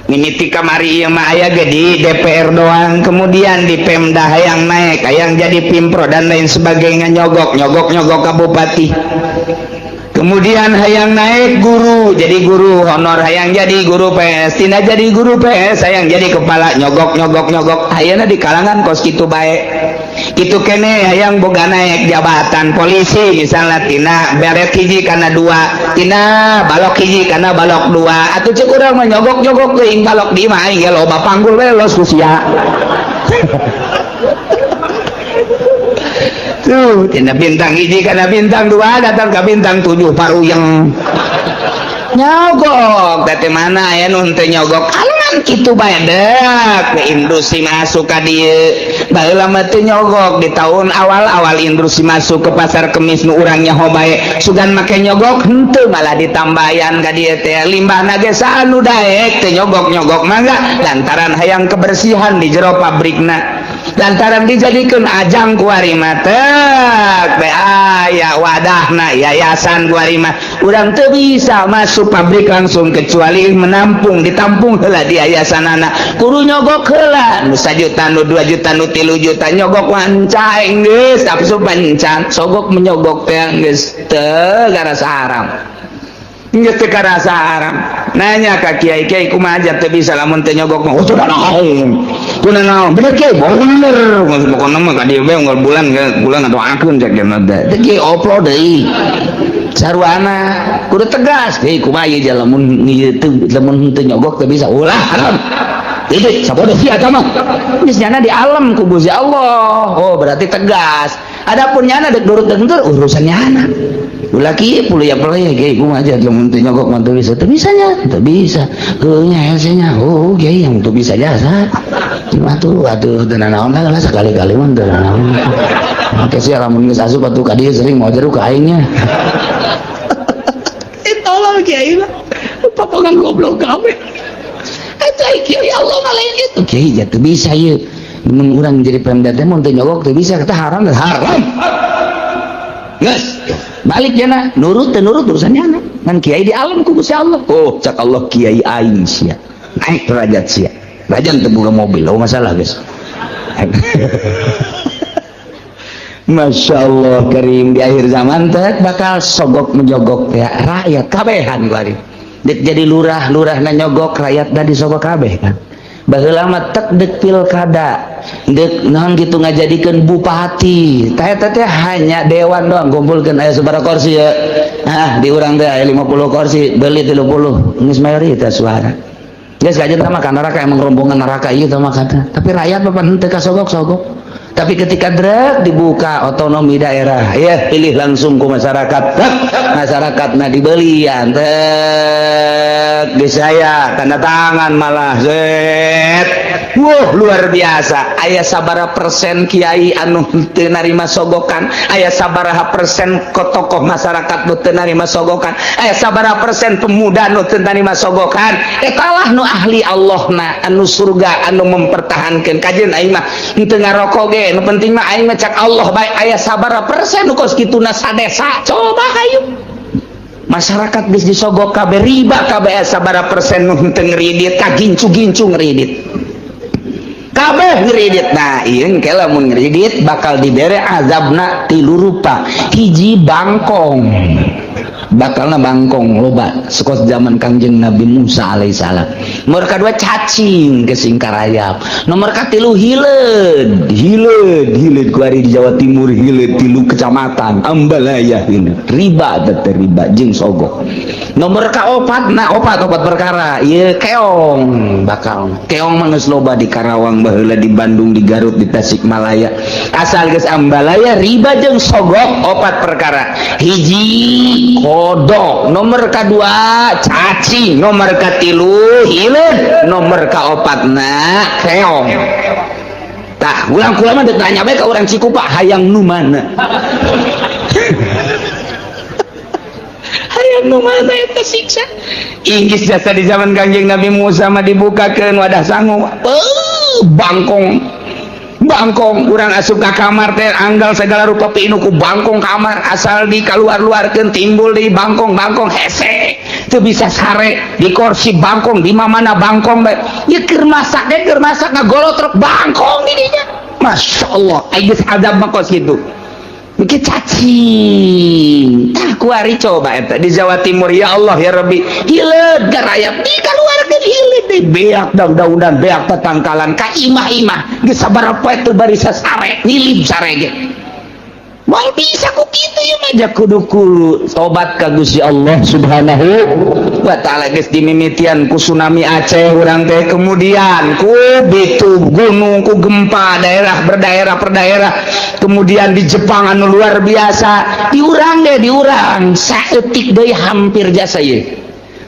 mimiti kamari ieu mah aya ge di DPR doang kemudian di Pemda hayang naik hayang jadi Pimpro dan lain sebagainya nyogok nyogok nyogok ka bupati. Kemudian hayang naik guru jadi guru honor hayang jadi guru PS tina jadi guru PS hayang jadi kepala nyogok nyogok nyogok hayana di kalangan kos kitu bae kitu kene hayang boga naik jabatan polisi misalnya tina beret hiji kana dua tina balok hiji kana balok dua atuh ceuk urang mah nyogok nyogok teuing balok di imah aing ge loba panggul we los ku sia. Tuh, tina bintang hiji kana bintang dua datang ke bintang 7 paruyeng nyogok teh mana aya nu henteu nyogok alangan kitu bae deuk ke industri masuk ka dieu baheula mah teu nyogok di tahun awal-awal industri masuk ke pasar kemis nu urang nyaho bae sugan make nyogok henteu malah ditambayan ka dieu teh limbahna ge saha nu daek teu nyogok-nyogok mangga lantaran hayang kebersihan di jero pabrikna lantaran dijadikan ajang kuari mah teh aya wadahna yayasan kuari mah urang teu bisa masuk pabrik langsung kecuali menampung ditampung heula di yayasanana kudu nyogok heula nu 1 juta nu 2 juta nu 3 juta nyogok wanca geus asup pancan sogok menyogok teh geus teu garasa haram geus teu karasa haram nanya ka kiai-kiai kumaha aja teu bisa lamun teu nyogok mah teu naon teu naon bener kiai bener pokona mah ka dieu bae unggal bulan bulan ngadoakeun cek geuna teh teu kiai oplo deui sarwana kudu tegas kiai kumaha ieu lamun ieu teu lamun teu nyogok teu bisa ulah haram titik sabodo sia eta mah geus nyana di alam ku Gusti Allah oh berarti tegas adapun nyana deuk nurut deuk henteu urusan nyana ulah kieu puluh ya pelaya kiai kumaha aja lamun teu nyogok mah teu bisa teu bisa nya teu bisa heuh nya hese nya oh kiai yang teu bisa jasa cuma tuh atuh teu nanaon lah sekali-kali mah teu nanaon engke sia lamun geus asup atuh ka dieu sering mau jeruk ka aing nya tolol kiai mah potongan goblok kabeh eta kiai Allah mah lain kitu kiai ja teu bisa ieu mun urang jadi pemda teh mun teu nyogok teu bisa kata haram haram geus balik jana nurut teu nurut urusannya anak ngan kiai di alam ku Gusti Allah oh cak Allah kiai aing sia naik derajat sia rajan teu boga mobil oh masalah guys. Masya Allah karim di akhir zaman teh bakal sogok menyogok teh rakyat kabehan kuari. Dek jadi lurah, lurah na nyogok, rakyat da disogok kabeh kan. Baheula mah tek dek pilkada, dek naon gitu ngajadikeun bupati. Tah eta teh hanya dewan doang kumpulkeun aya sabaraha kursi ya. Ah, di urang teh aya 50 kursi, beli 30, geus mayoritas suara. Geus kajian mah ka neraka, emang rombongan neraka ieu teh mah kata. Tapi rakyat mah pan henteu kasogok-sogok. Tapi ketika drek dibuka otonomi daerah, ya pilih langsung ku masyarakat. Tek, masyarakat nah dibelian, tek di saya tanda tangan malah zet. Wah, luar biasa. Aya sabara persen kiai anu teu narima sogokan, aya sabaraha persen ko tokoh masyarakat nu teu narima sogokan, aya sabaraha persen pemuda nu teu narima sogokan. Eta lah nu ahli Allah na anu surga anu mempertahankan. Kajian aing mah henteu ngarokok ge, nu penting mah aing mah cak Allah bae. Aya sabaraha persen nu kos kituna sadesa? Coba hayu, masyarakat geus disogok kabeh, riba kabeh. Aya sabaraha persen nu henteu ngeridit? Kagincu-gincu ngeridit kabeh, ngeridit. Nah, ieu engke lamun ngeridit bakal dibere azabna tilu rupa. Hiji, bangkong. Bakalna bangkong loba sekos zaman Kangjeng Nabi Musa alaihissalam. Nomor kedua, cacing gesing karayap. Nomor katilu, hileud. Hileud, hileud kuari di Jawa Timur, hileud tilu kecamatan Ambalaya, hileud riba teh, riba jeung sogok. Nomor kaopat, nah opat, opat perkara ieu keong. Bakal keong mah geus loba di Karawang baheula, di Bandung, di Garut, di Tasikmalaya, asal geus Ambalaya riba jeung sogok. Opat perkara: hiji, kodok, nomor kedua cacing, nomor katilu hileud, nomor kaopatna keong. Tah, ulang kula mah dek nanya bae ka urang Cikupa, hayang nu mana? Hayang nu mana eta siksa? Inggris jasa di zaman Kangjeng Nabi Musa mah dibukakeun wadah sangu. Beuh, bangkong. Bangkong urang asup ka kamar teh anggal segala rupa pinuh ku bangkong kamar, asal di kaluar-luarkeun timbul di bangkong, bangkong hese teu bisa sare di kursi bangkong, di mana bangkong bae. Ieu keur masak ge, keur masak ngagolotrok bangkong di dinya. Masya Allah, geus azab mah kos kitu. Mikir cacing. Tah, kuari coba eta di Jawa Timur, ya Allah ya Rabbi, hileud garayap dikaluarkeun, hileud deui, beak daun-daunan, beak tetangkalan ka imah-imah geus sabaraha poe teu barisa sare, nyilib sare ge. Moal bisa ku kitu ieu mah. Ja kudu kudu tobat ka Gusti Allah Subhanahu wa Ta'ala. Geus dimimitian ku tsunami Aceh urang teh, kemudian ku bitu gunung, ku gempa daerah berdaerah per daerah, kemudian di Jepang anu luar biasa, diurang deh, diurang saeutik deui hampir jasa ieu.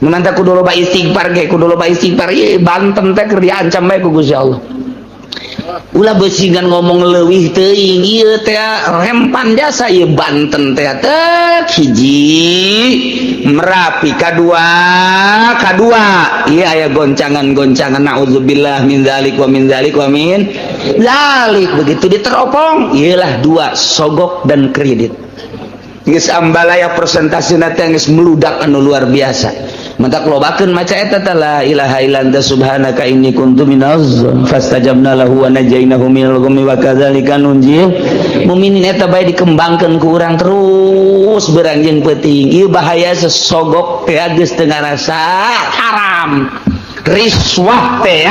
Menanta kudu loba istighfar ge, kudu loba istighfar. Ieu Banten teh keur diancam bae ku Gusti Allah. Ulah beusingan ngomong leuwih teuing, ieu teh rempan jasa ieu Banten teh. Tek hiji Merapi, kadua, kadua ieu aya goncangan-goncangan, naudzubillah min dzalik wa min dzalik wa min dzalik. Begitu diteropong ieulah dua, sogok dan kredit. Geus Ambalaya presentasi teh geus meludak anu luar biasa. Mentak lobakeun maca eta teh, la ilaha illa anta subhanaka inni kuntu minaz fastajabna lahu wa najainahu minal ghammi wa kadzalika nunjil muminin. Eta bae dikembangkeun ku urang terus beurang jeung peuting. Ieu bahaya sesogok teh geus teu ngarasa haram, riswah teh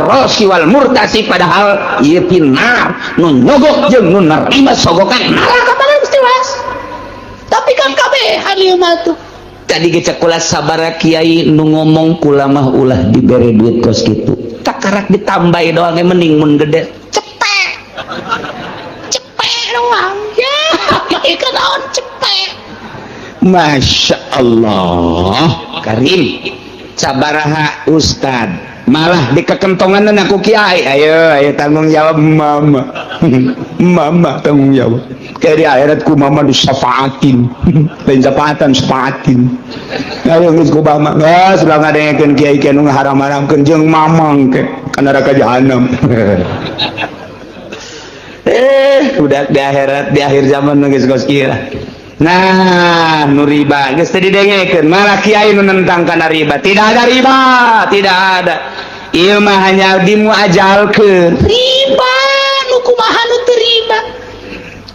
rosi wal murtasi, padahal ieu pinar nu nyogok jeung nu narima sogokan neraka paling tiwas. Tapi kan kabehan ieu mah tuh. Tadi ge cek kula, sabara kiai nu ngomong kula mah ulah dibere duit kos kitu, takarak ditambahi doang ge mending mun gede cepet cepet doang ya ikan naon cepet. Masya Allah Karim, sabaraha ustad malah di kekentongan aku kiai, ayo ayo tanggung jawab mama, mama tanggung jawab kayak di akhirat ku mama disafaatin, lain syafaatan, syafaatin. Ayo geus ku mama geus ulah ngadengekeun kiai kiai nu ngaharam-haramkeun jeung mamang ke kana neraka jahanam. Udah di akhirat, di akhir zaman geus kos kieu. Nah, nu riba geus teu didengekeun, malah kiai nu nentang kana riba. Tidak ada riba, tidak ada. Ieu mah hanya dimuajalkeun. Riba nu kumaha nu teu riba?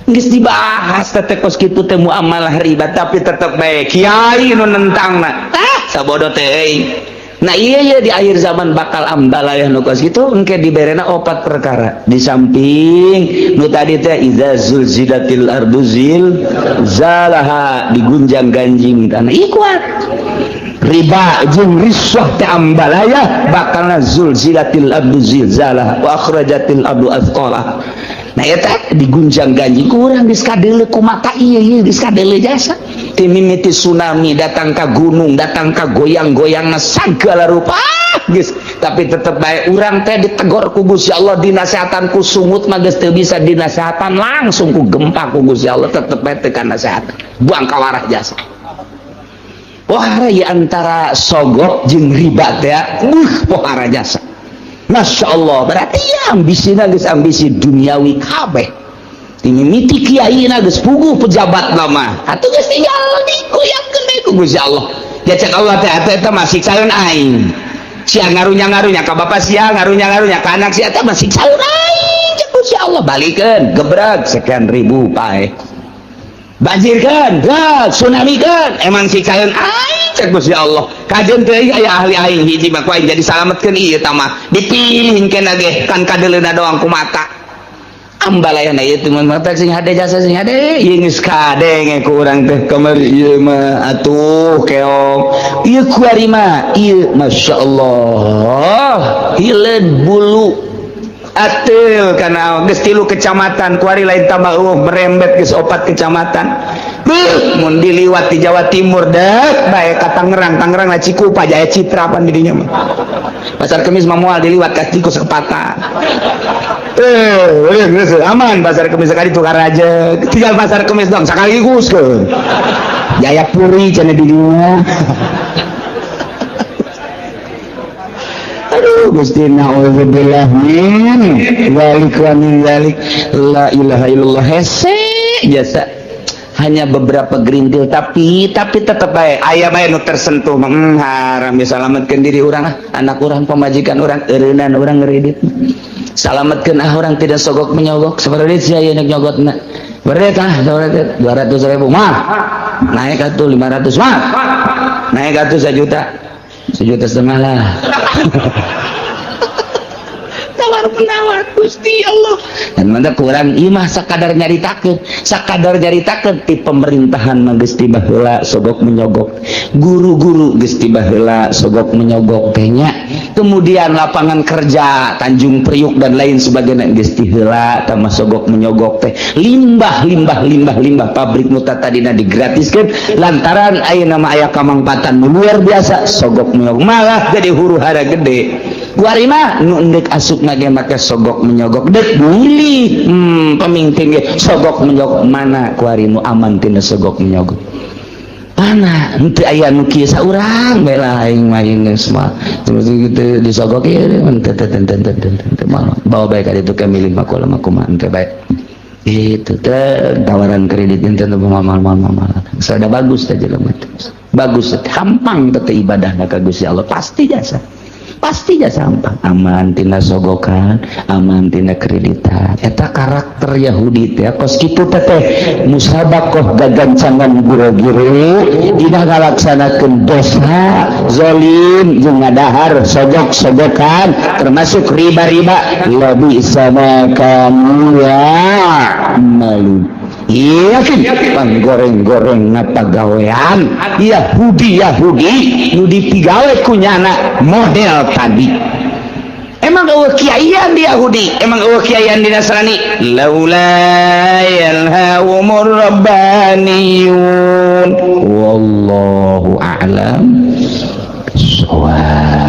Geus dibahas teh kos kitu teh muamalah riba, tapi tetep bae kiai nu nentangna. Ah, Sabodo teh. Nah, iya ya, di akhir zaman bakal ambalaya nu kos kitu. Engke diberena opat perkara di samping nu tadi teh, iza zulzilatil ardu zilzalaha, digunjang ganjing tanah. Ih, kuat riba jeung riswah teh ambalaya bakalna zulzilatil ardu zilzalaha wa akhrajatil ardu athqalaha. Nah, eta digunjang ganjing kurang geus kadeuleu ku mata. Ieu ieu geus kadeuleu jasa ti mimiti tsunami datang ka gunung, datang ka goyang-goyangna sagala rupa geus, tapi tetep bae urang teh ditegor ku Gusti Allah, dinasehatan ku sungut mah geus teu bisa dinasehatan, langsung ku gempa ku Gusti Allah, tetep bae teu nasihat, buang kawarah jasa. Pohara ya antara sogok jeung riba teh, pohara jasa. Masya Allah, berarti ya ambisi geus ambisi duniawi kabeh. Mimiti kiai geus puguh pejabat nama atuh geus tinggal digoyangkeun bae ku Gusti Allah. Ya, cek Allah teh, atuh eta mah siksaeun aing. Sia ngarunya-ngarunya ka bapak sia, ngarunya-ngarunya ka anak sia, eta mah siksaeun aing, cek Gusti Allah. Balikeun, gebrek sekian ribu pae. Banjirkeun, geus tsunami keun, emang siksaeun aing, cek Gusti Allah. Kajeun teh aya ahli aing hiji mah ku aing jadi salametkeun ieu mah. Dipilih kena ge kan kadeuleuna doang ku mata. Ambalayana ieu teh mata sing hade jasa, sing hade ieu geus kadenge ku urang teh kamari ieu mah atuh keong ieu kuari mah ieu. Masyaallah, hileud bulu atil kana geus tilu kecamatan kuari, lain tambah merembet, geus opat kecamatan. Beuh, mun diliwat di Jawa Timur dek bae ka Tangerang, Tangerang lah Cikupa, Jaya Citra pan di dinya mah. Pasar Kemis mah moal diliwat ka tikus kepata. Eh, geus aman Pasar Kemis sekali tukar aja. Tinggal Pasar Kemis dong sekaligus ke. Jayapuri cenah di dinya. Aduh Gusti, na'udzubillah min dzalik wa min dzalik. La ilaha illallah, hese jasa hanya beberapa gerintil, tapi tetep bae aya bae nu tersentuh. Haram bisa selamatkan diri urang, ah, anak urang, pamajikan urang, eureunnan urang ngeridit, salametkeun ah, orang tidak sogok menyogok seperti sia ieu nek nyogotna berarti ah 200 ribu mah naik atuh 500 mah naik atuh 1 juta, 1,5 juta lah, tawar menawar. Gusti Allah, dan mana kurang ieu mah sakadar nyaritakeun, sakadar nyaritakeun. Ti pemerintahan mah geus ti baheula sogok menyogok, guru-guru geus ti baheula sogok menyogok teh nya. Kemudian lapangan kerja Tanjung Priuk dan lain sebagainya geus ti heula tambah sogok menyogok teh. Limbah, limbah, limbah, limbah pabrik nu tadina digratiskeun lantaran ayeuna mah aya kamangpatan luar biasa, sogok menyogok malah jadi huru hara gede. Kuari mah nu endek asup ngage make sogok menyogok, dek milih pemimpin ge sogok menyogok. Mana kuari nu aman tina sogok menyogok? Mana? Henteu aya nu kieu saurang bae lah. Aing mah geus mah terus gitu disogok ieu teu teu teu teu teu teu bawa bae ka ditu ke milih mah kumaha kumaha henteu bae itu teh tawaran kredit ente teu mal mal mal mal. Sudah bagus teh jelema teh bagus teh, hampang teh ibadah ka Gusti Allah, pasti jasa, pasti jasa hampang, aman tina sogokan, aman tina kreditan. Eta karakter Yahudi teh kos kitu teh teh musabakoh gagancangan guru-guru dina ngalaksanakeun dosa zalim jeung ngadahar sogok-sogokan termasuk riba-riba. Lebih sama kamu ya malu. Yakin panggoreng-goreng pagawean Yahudi, Yahudi nu dipigawe ku nyana model tadi. Emang eueuh kiaian di Yahudi? Emang eueuh kiaian di Nasrani? Laula yanhahumur rabbaniyun. Wallahu a'lam bissawab.